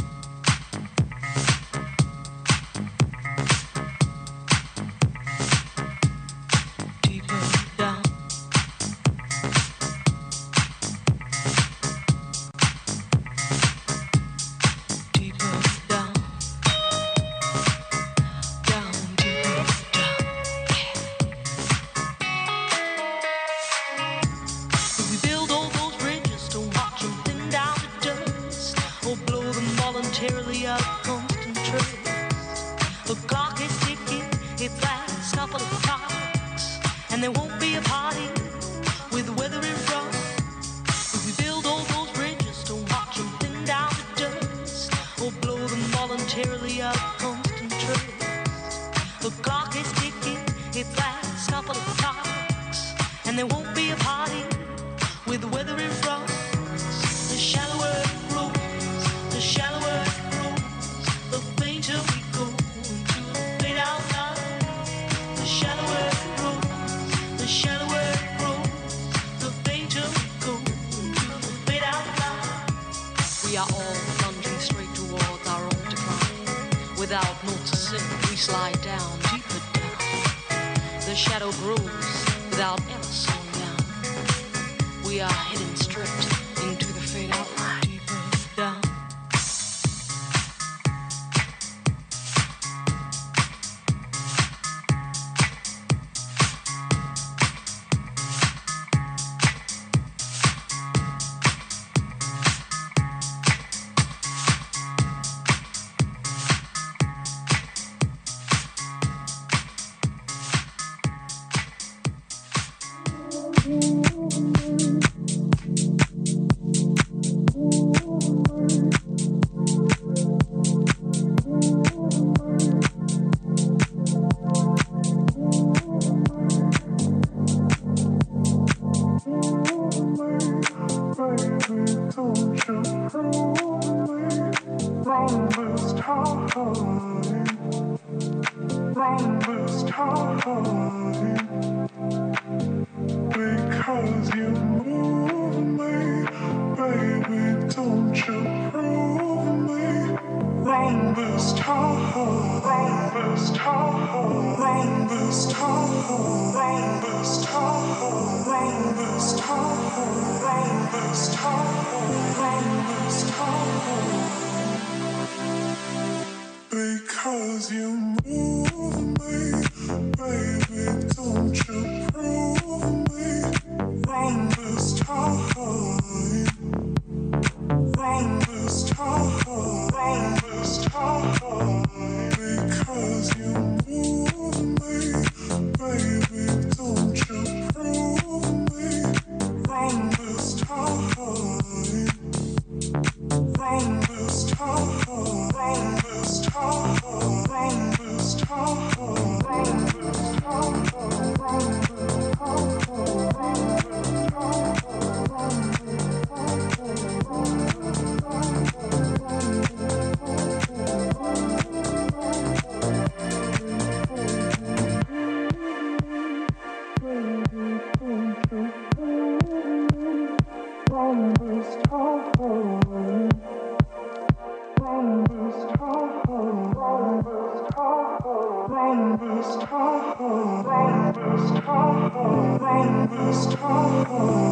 Deeper down. Deeper down. Down, deeper down. If we build all those bridges to watch them thin down to dust, or blow them voluntarily out of constant trust. The clock is ticking, its last couple of clocks, and there won't be a party with the weather in front. If we build all those bridges to watch them thin down to dust, or blow them voluntarily out of constant trust. The clock is ticking, its last couple of clocks, and there won't be a party with the weather in front. The shallower it grows, the shallower it grows, the fainter we go into the fade out line. The shallower it grows, the shallower it grows, the fainter we go into the fade out line. We are all plunging straight towards our own decline. Without noticing, we slide down, deeper down. The shadow grows without ever slowing down. We are heading straight into the fade out line. Deeper down. Because you move me, baby, don't you prove me wrong this time, wrong this time, wrong this time, wrong this time, wrong this time, wrong this time, wrong this time. Because you move me, baby, don't you prove me wrong this time, wrong this time, wrong this time. Because you move me, baby, don't you prove me wrong this time, wrong this time, wrong. Run this town, run this town, run this town,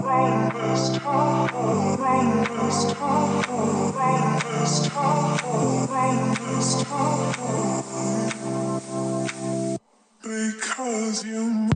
run this town, run this town, run this town, run this town. Because you.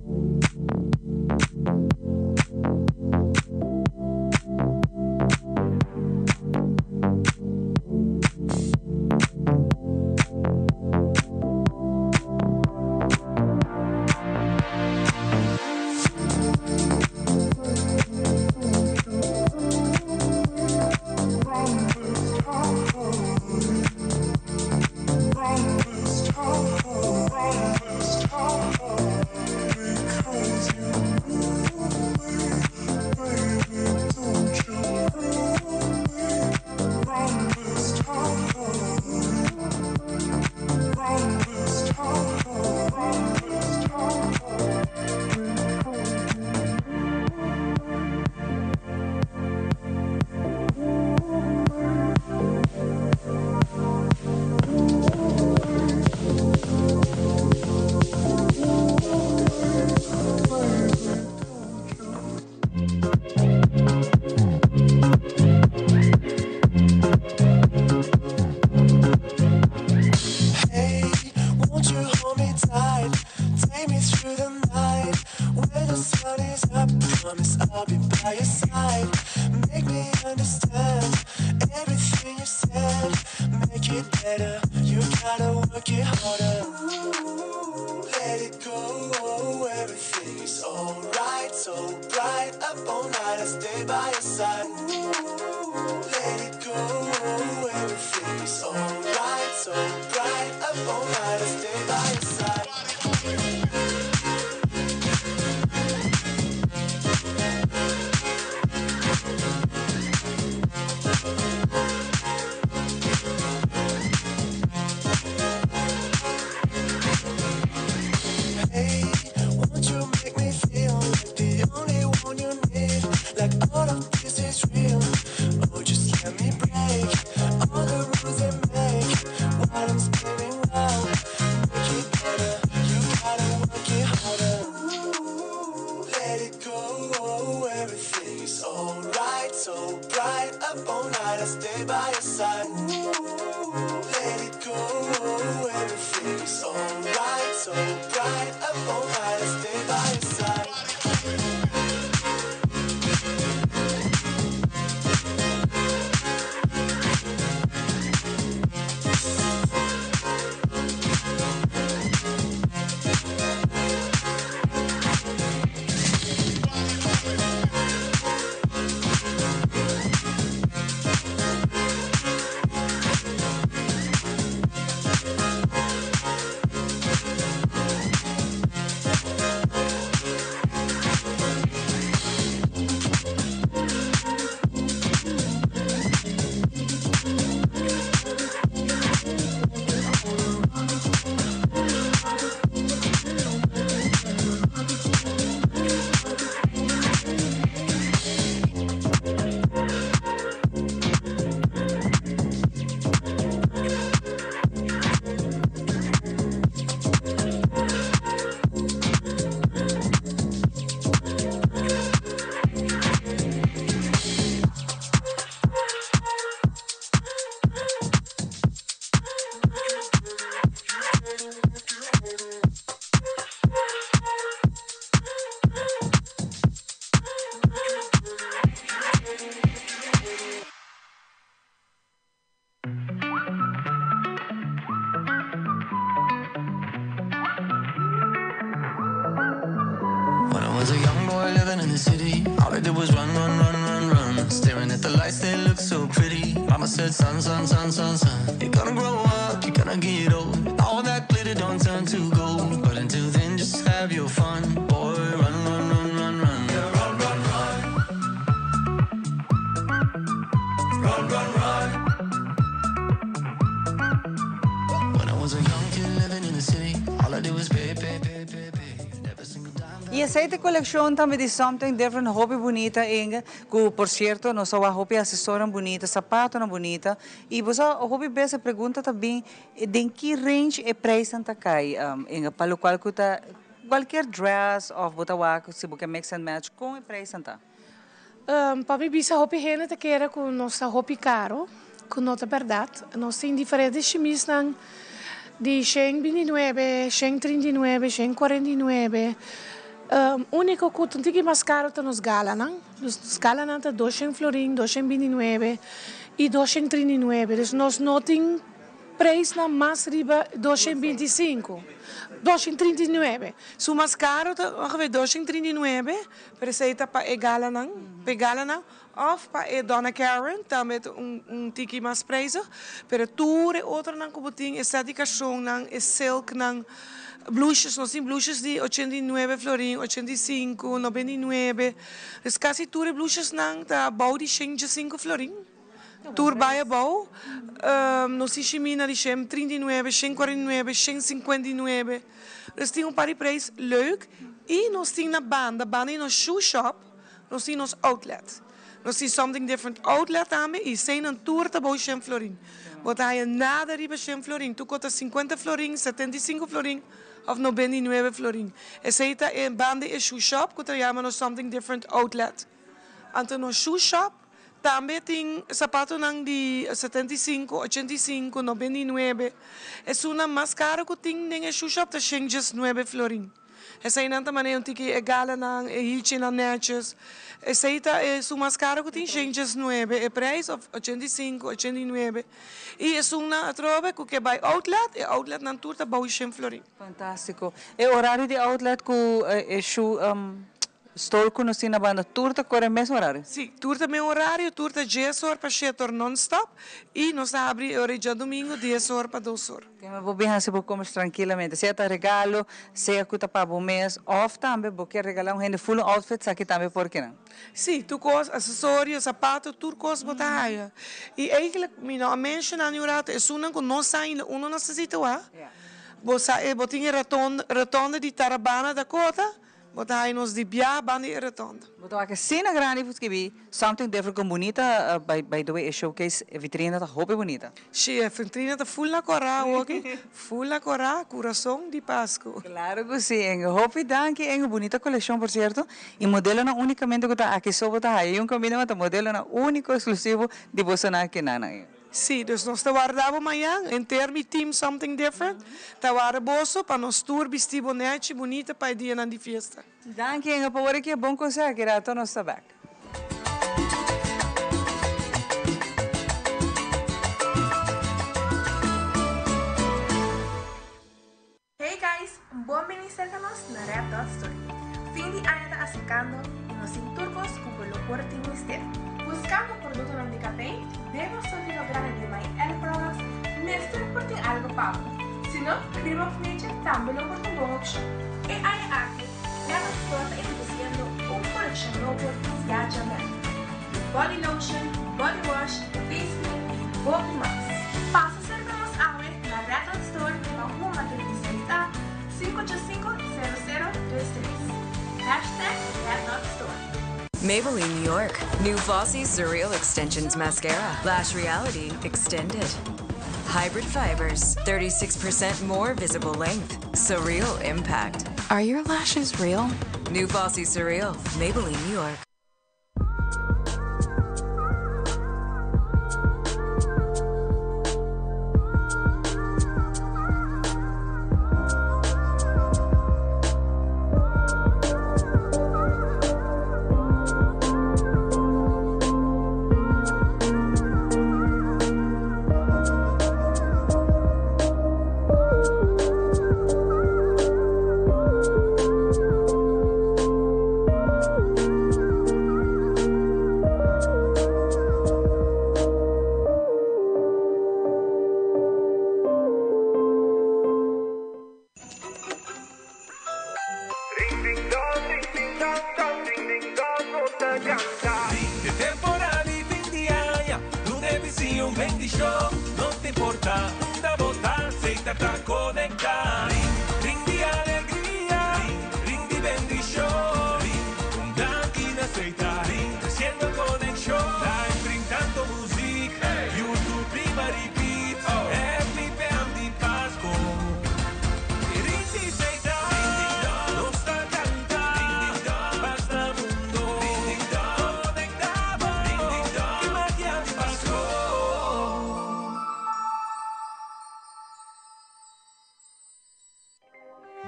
Hey, won't you hold me tight? Take me through the night. When the sun is up, promise I'll be by your side. Make me understand everything you said. Make it better, you gotta work it harder. Let it go, everything is alright. So bright up all night, I stay by your side. Let it go, everything is alright. So bright up all night, I stay by your side. Hey, won't you make me feel like the only one you need? Like all of this is real. Oh, just let me break all the rules they make while I'm spinning round. Make it better, you gotta work it harder. Let it go, everything is alright. So bright up all night, I stay by your side. Let it go, everything is alright. So bright up all night, I stay by your side. When I was a young boy living in the city, all I did was run, run, run, run, run. Staring at the lights, they look so pretty. Mama said, son, son, son, son, son. You're gonna grow up, you're gonna get old. All that glitter don't turn to gold. But until then, just have your fun. Boy, run, run, run, run, run. Yeah, run, run, run. Run, run, run. When I was a young kid living in the city, all I did was pay, pay, pay, pay, pay. Never single dime. Y esey ta e coleccion tambe di Something Different hopi bunita Inge, cu por cierto nos a wak hopi asesornan bunita, zapatonan bunita y bo sa hopi bes e pregunta ta bin den ki range e prijsnan ta cay Inge pa locual cu ta cualkier dress of bo ta wak si bo ke mix and match con e prijsnan ta? Pa mi bisa hopi hende ta kere cu nos ta hopi caro, cu no ta berdad. Nos tin diferente shimisnan di shen binti nuebe, shen trinta i nuebe, shen cuarenta i nuebe. Unico cu ta un tiki mas caro ta nos galanan. Nos galanan ta dos shen florin, dos shen binti nuebe y dos shen trinta i nuebe. Dus nos no tin Prijsnan mas riba 225, 239. Su mas caro ta ongeveer 239, pero esey ta pa e galanan, pa e galanan of pa e Donna Karan tambe ta un un tiki mas prijzig, pero tur e otronan cu bo tin, e set di cashonnan, e silknan, blushes, nos tin blushes di 89 florin, 85, 99, dus casi tur e blushesnan ta bou di 105 florin. Tur bai abou, nos tin shimina di shen 39, shen 49, shen 59. Dus tin un par di prijs leuk. I nos tin na banda, banda di nos shoe shop, nos tin nos outlet. Nos tin Something Different outlet tambe i eseinan tur ta bou shen florin. Bo ta haya nada riba shen florin, tur kos ta 50 florin, 75 florin of 99 florin. Esei ta e banda di e shoe shop ku ta yama nos Something Different outlet. Anto nos shoe shop Tambe tin sapatonan di 75, 85, 99. Esunnan mas caro cu tin den e shoe shop ta shen diesnuebe florin. Eseinan ta manera un tiki e galanan, e hilchinan netjes. Esei ta esun mas caro cu tin, shen diesnuebe e prijs of 85, 89. Y esunnan atrobe cu ke bay outlet, e outletnan tur ta bou shen florin. Fantastico. E horario di outlet cu e shoe Store cu nos tin na banda tur ta core mes horario? Si, tur ta mes horario, tur ta dies or pa shete or non stop y nos ta habri e ora di djadomingo dies or pa dos or. Kema bo bin haci bo compras trankilamente, sea ta regalo, sea cu ta pa bo mes of tambe bo kier regala un hende full un outfit saki tambe por kinan. Si, tur cos, accesorio, zapato, tur cos bo ta haya. Y eigenlijk mi no a menciona ni un rato esunnan cu no sa ainda uno nos ta situa, bo sa bo tin e rotonde di Tarabana Dakota, Bo ta haña nos di bia banda di e rotonda. Bo ta wak asina grandi por skibi something different con bunita by the way e showcase e vitrina ta hopi bunita. Si e vitrina ta full na cora awoki full na cora curason di Pascu. Claro cu si Inge hopi danki Inge bunita coleccion por cierto y modelonan unicamente cu ta aki so bo ta haya y un caminda bo ta modelonan unico exclusivo di bosonan aki nan Inge. Sí, dus nos ta warda bo mañan, henter mi team Something Different ta warda boso pa nos tur bisti bo nechi bunita pa e dianan di fiesta. Danki Inge pa wor aki e bon conseho aki rato nos ta bek. Hey guys, bon bini serka nos na Red Dot Store. Fin di aña ta aserkando i nos tin tur kos ku bo lo por tin mester. Buskando produktonan di kabei den nos surtido grandi di My Elle Products mester por tin algu pa bo. Si no, Cream of Nature tambe lo por ta un bon opshon. E aña aki, Red Dot Store ta introdusiendo un kolekshon nobo di Yaja Man. Body lotion, body wash, face cream i hopi mas. Pasa serka nos awe na Red Dot Store pa Huma 36 A, 585 0033. Hashtag Red Dot Store. Maybelline New York, new Flossy Surreal Extensions Mascara, Lash Reality Extended. Hybrid fibers, 36% more visible length. Surreal impact. Are your lashes real? New Flossy Surreal, Maybelline New York.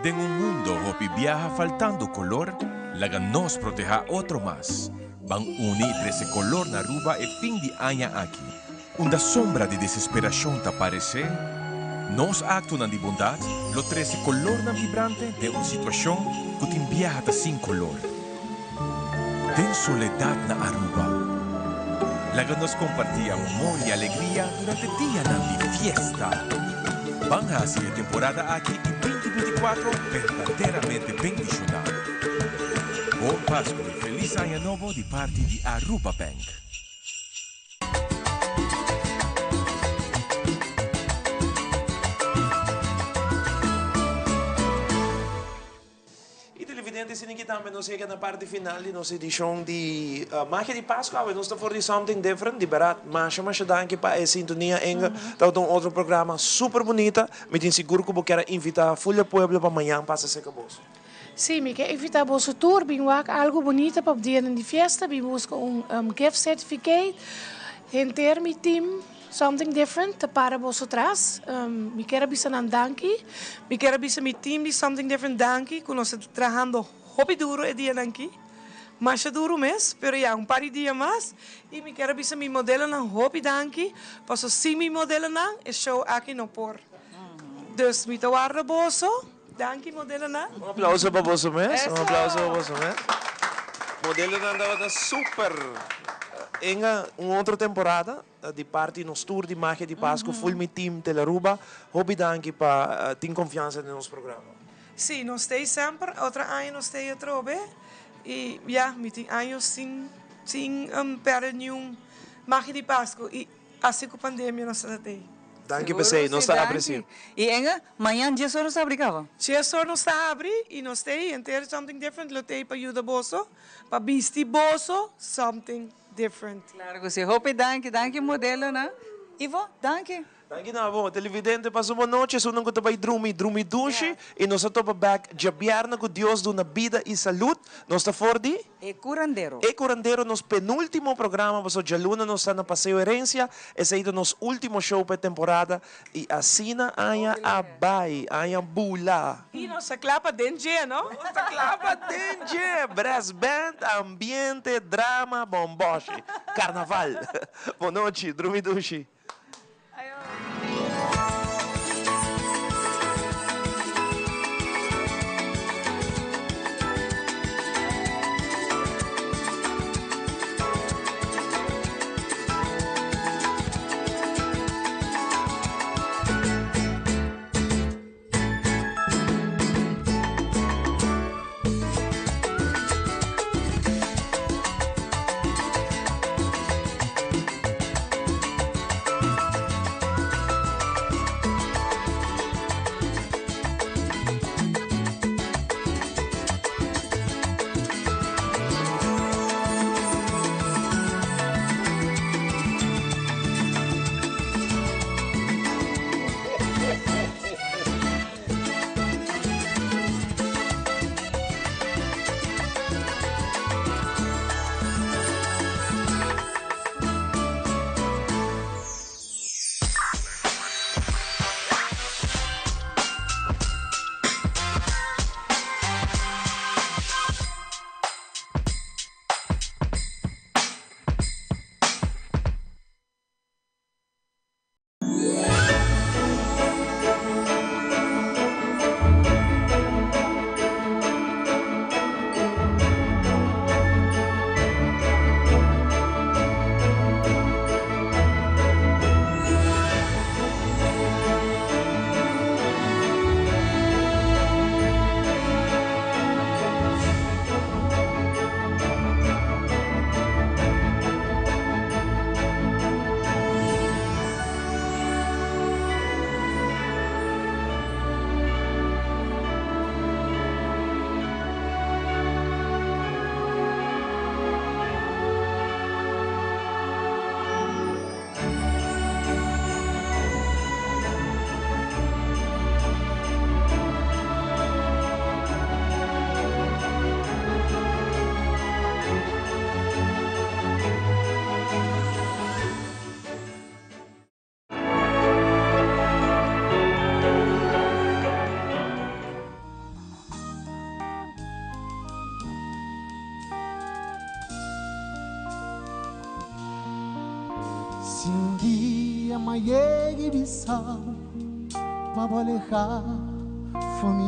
Den un mundo hopi biaha faltando color, laga nos proteha otro mas. Ban uni y trece color na Aruba e fin di aña aki. Unda sombra di desesperacion ta parece, nos actonan di bondad lo trece colornan vibrante den un situacion cu tin biaha ta sin color. Den soledad na Aruba, laga nos comparti amor y alegria durante dianan di fiesta. Ban haci e temporada aki di 2024 berdaderamente bendiciona. Bon Pascu y Feliz Aña Nobo di parti di Aruba Bank. Y televidente sin aki tambe nos yega na parti final di nos edicion di Magia di Pascu. Awe nos ta for di Something Different. Di berdad, masha masha danki pa e sintonia Inge. Tabata un otro programa super bunita. Mi tin sigur cu bo kier a invita full e pueblo pa mañan pasa cerca boso. Sí, mi ke invita boso tur bin wak algo bunita pa dianan di fiesta. Bin busca un gift certificate. Henter mi team Something Different ta para boso tras. Mi kier a bisa nan danki. Mi kier a bisa mi team di Something Different danki cu nos ta trahando hopi duro e dianan aki. Masha duro mes, pero ya un par di dia mas. Y mi kier a bisa mi modelonan hopi danki, paso sin mi modelonan e show aki no por. Dus mi ta warda boso. Danki modelonan. Un aplauso pa boso mes. Un aplauso pa boso mes. Modelonan tabata super. Enga un otro temporada di parti nos tur di Magia di Pascu full mi team Telaruba. Hopi danki pa tin confiansa den nos programa. Sí, nos ta ei semper. Otro aña nos ta ei atrobe. Y ya, mi tin años sin sin perde niun Magia di Pascu. Y asi cu pandemia nos ta ta ei. Danki p'esei, nos ta aprecia. Y Enga, mañan dies or nos ta habri caba? Dies or nos ta habri y nos ta ei henter Something Different lo ta ei pa yuda boso, pa bisti boso Something Different. Claro cu si. Hopi danki, danki modelonan. Ivo, danki. Danki na bo. Televidente, pasa un bon nochi. Esunnan cu ta bay drumi, drumi dushi. Y nos ta topa bek djabièrnè cu Dios duna bida y salud. Nos ta for di. E Curandero. E Curandero nos penultimo programa pasobra djaluna nos ta na Paseo Herencia. Esey ta nos ultimo show pa e temporada y asina aña a bay, aña bula. Y nos ta kla pa den dje, no? Nos ta kla pa den dje! Brass band, ambiente, drama, bomboshi. Carnaval! Bon nochi, drumi dushi. Si un dia mi yega bisa, pa bo aleha for mi.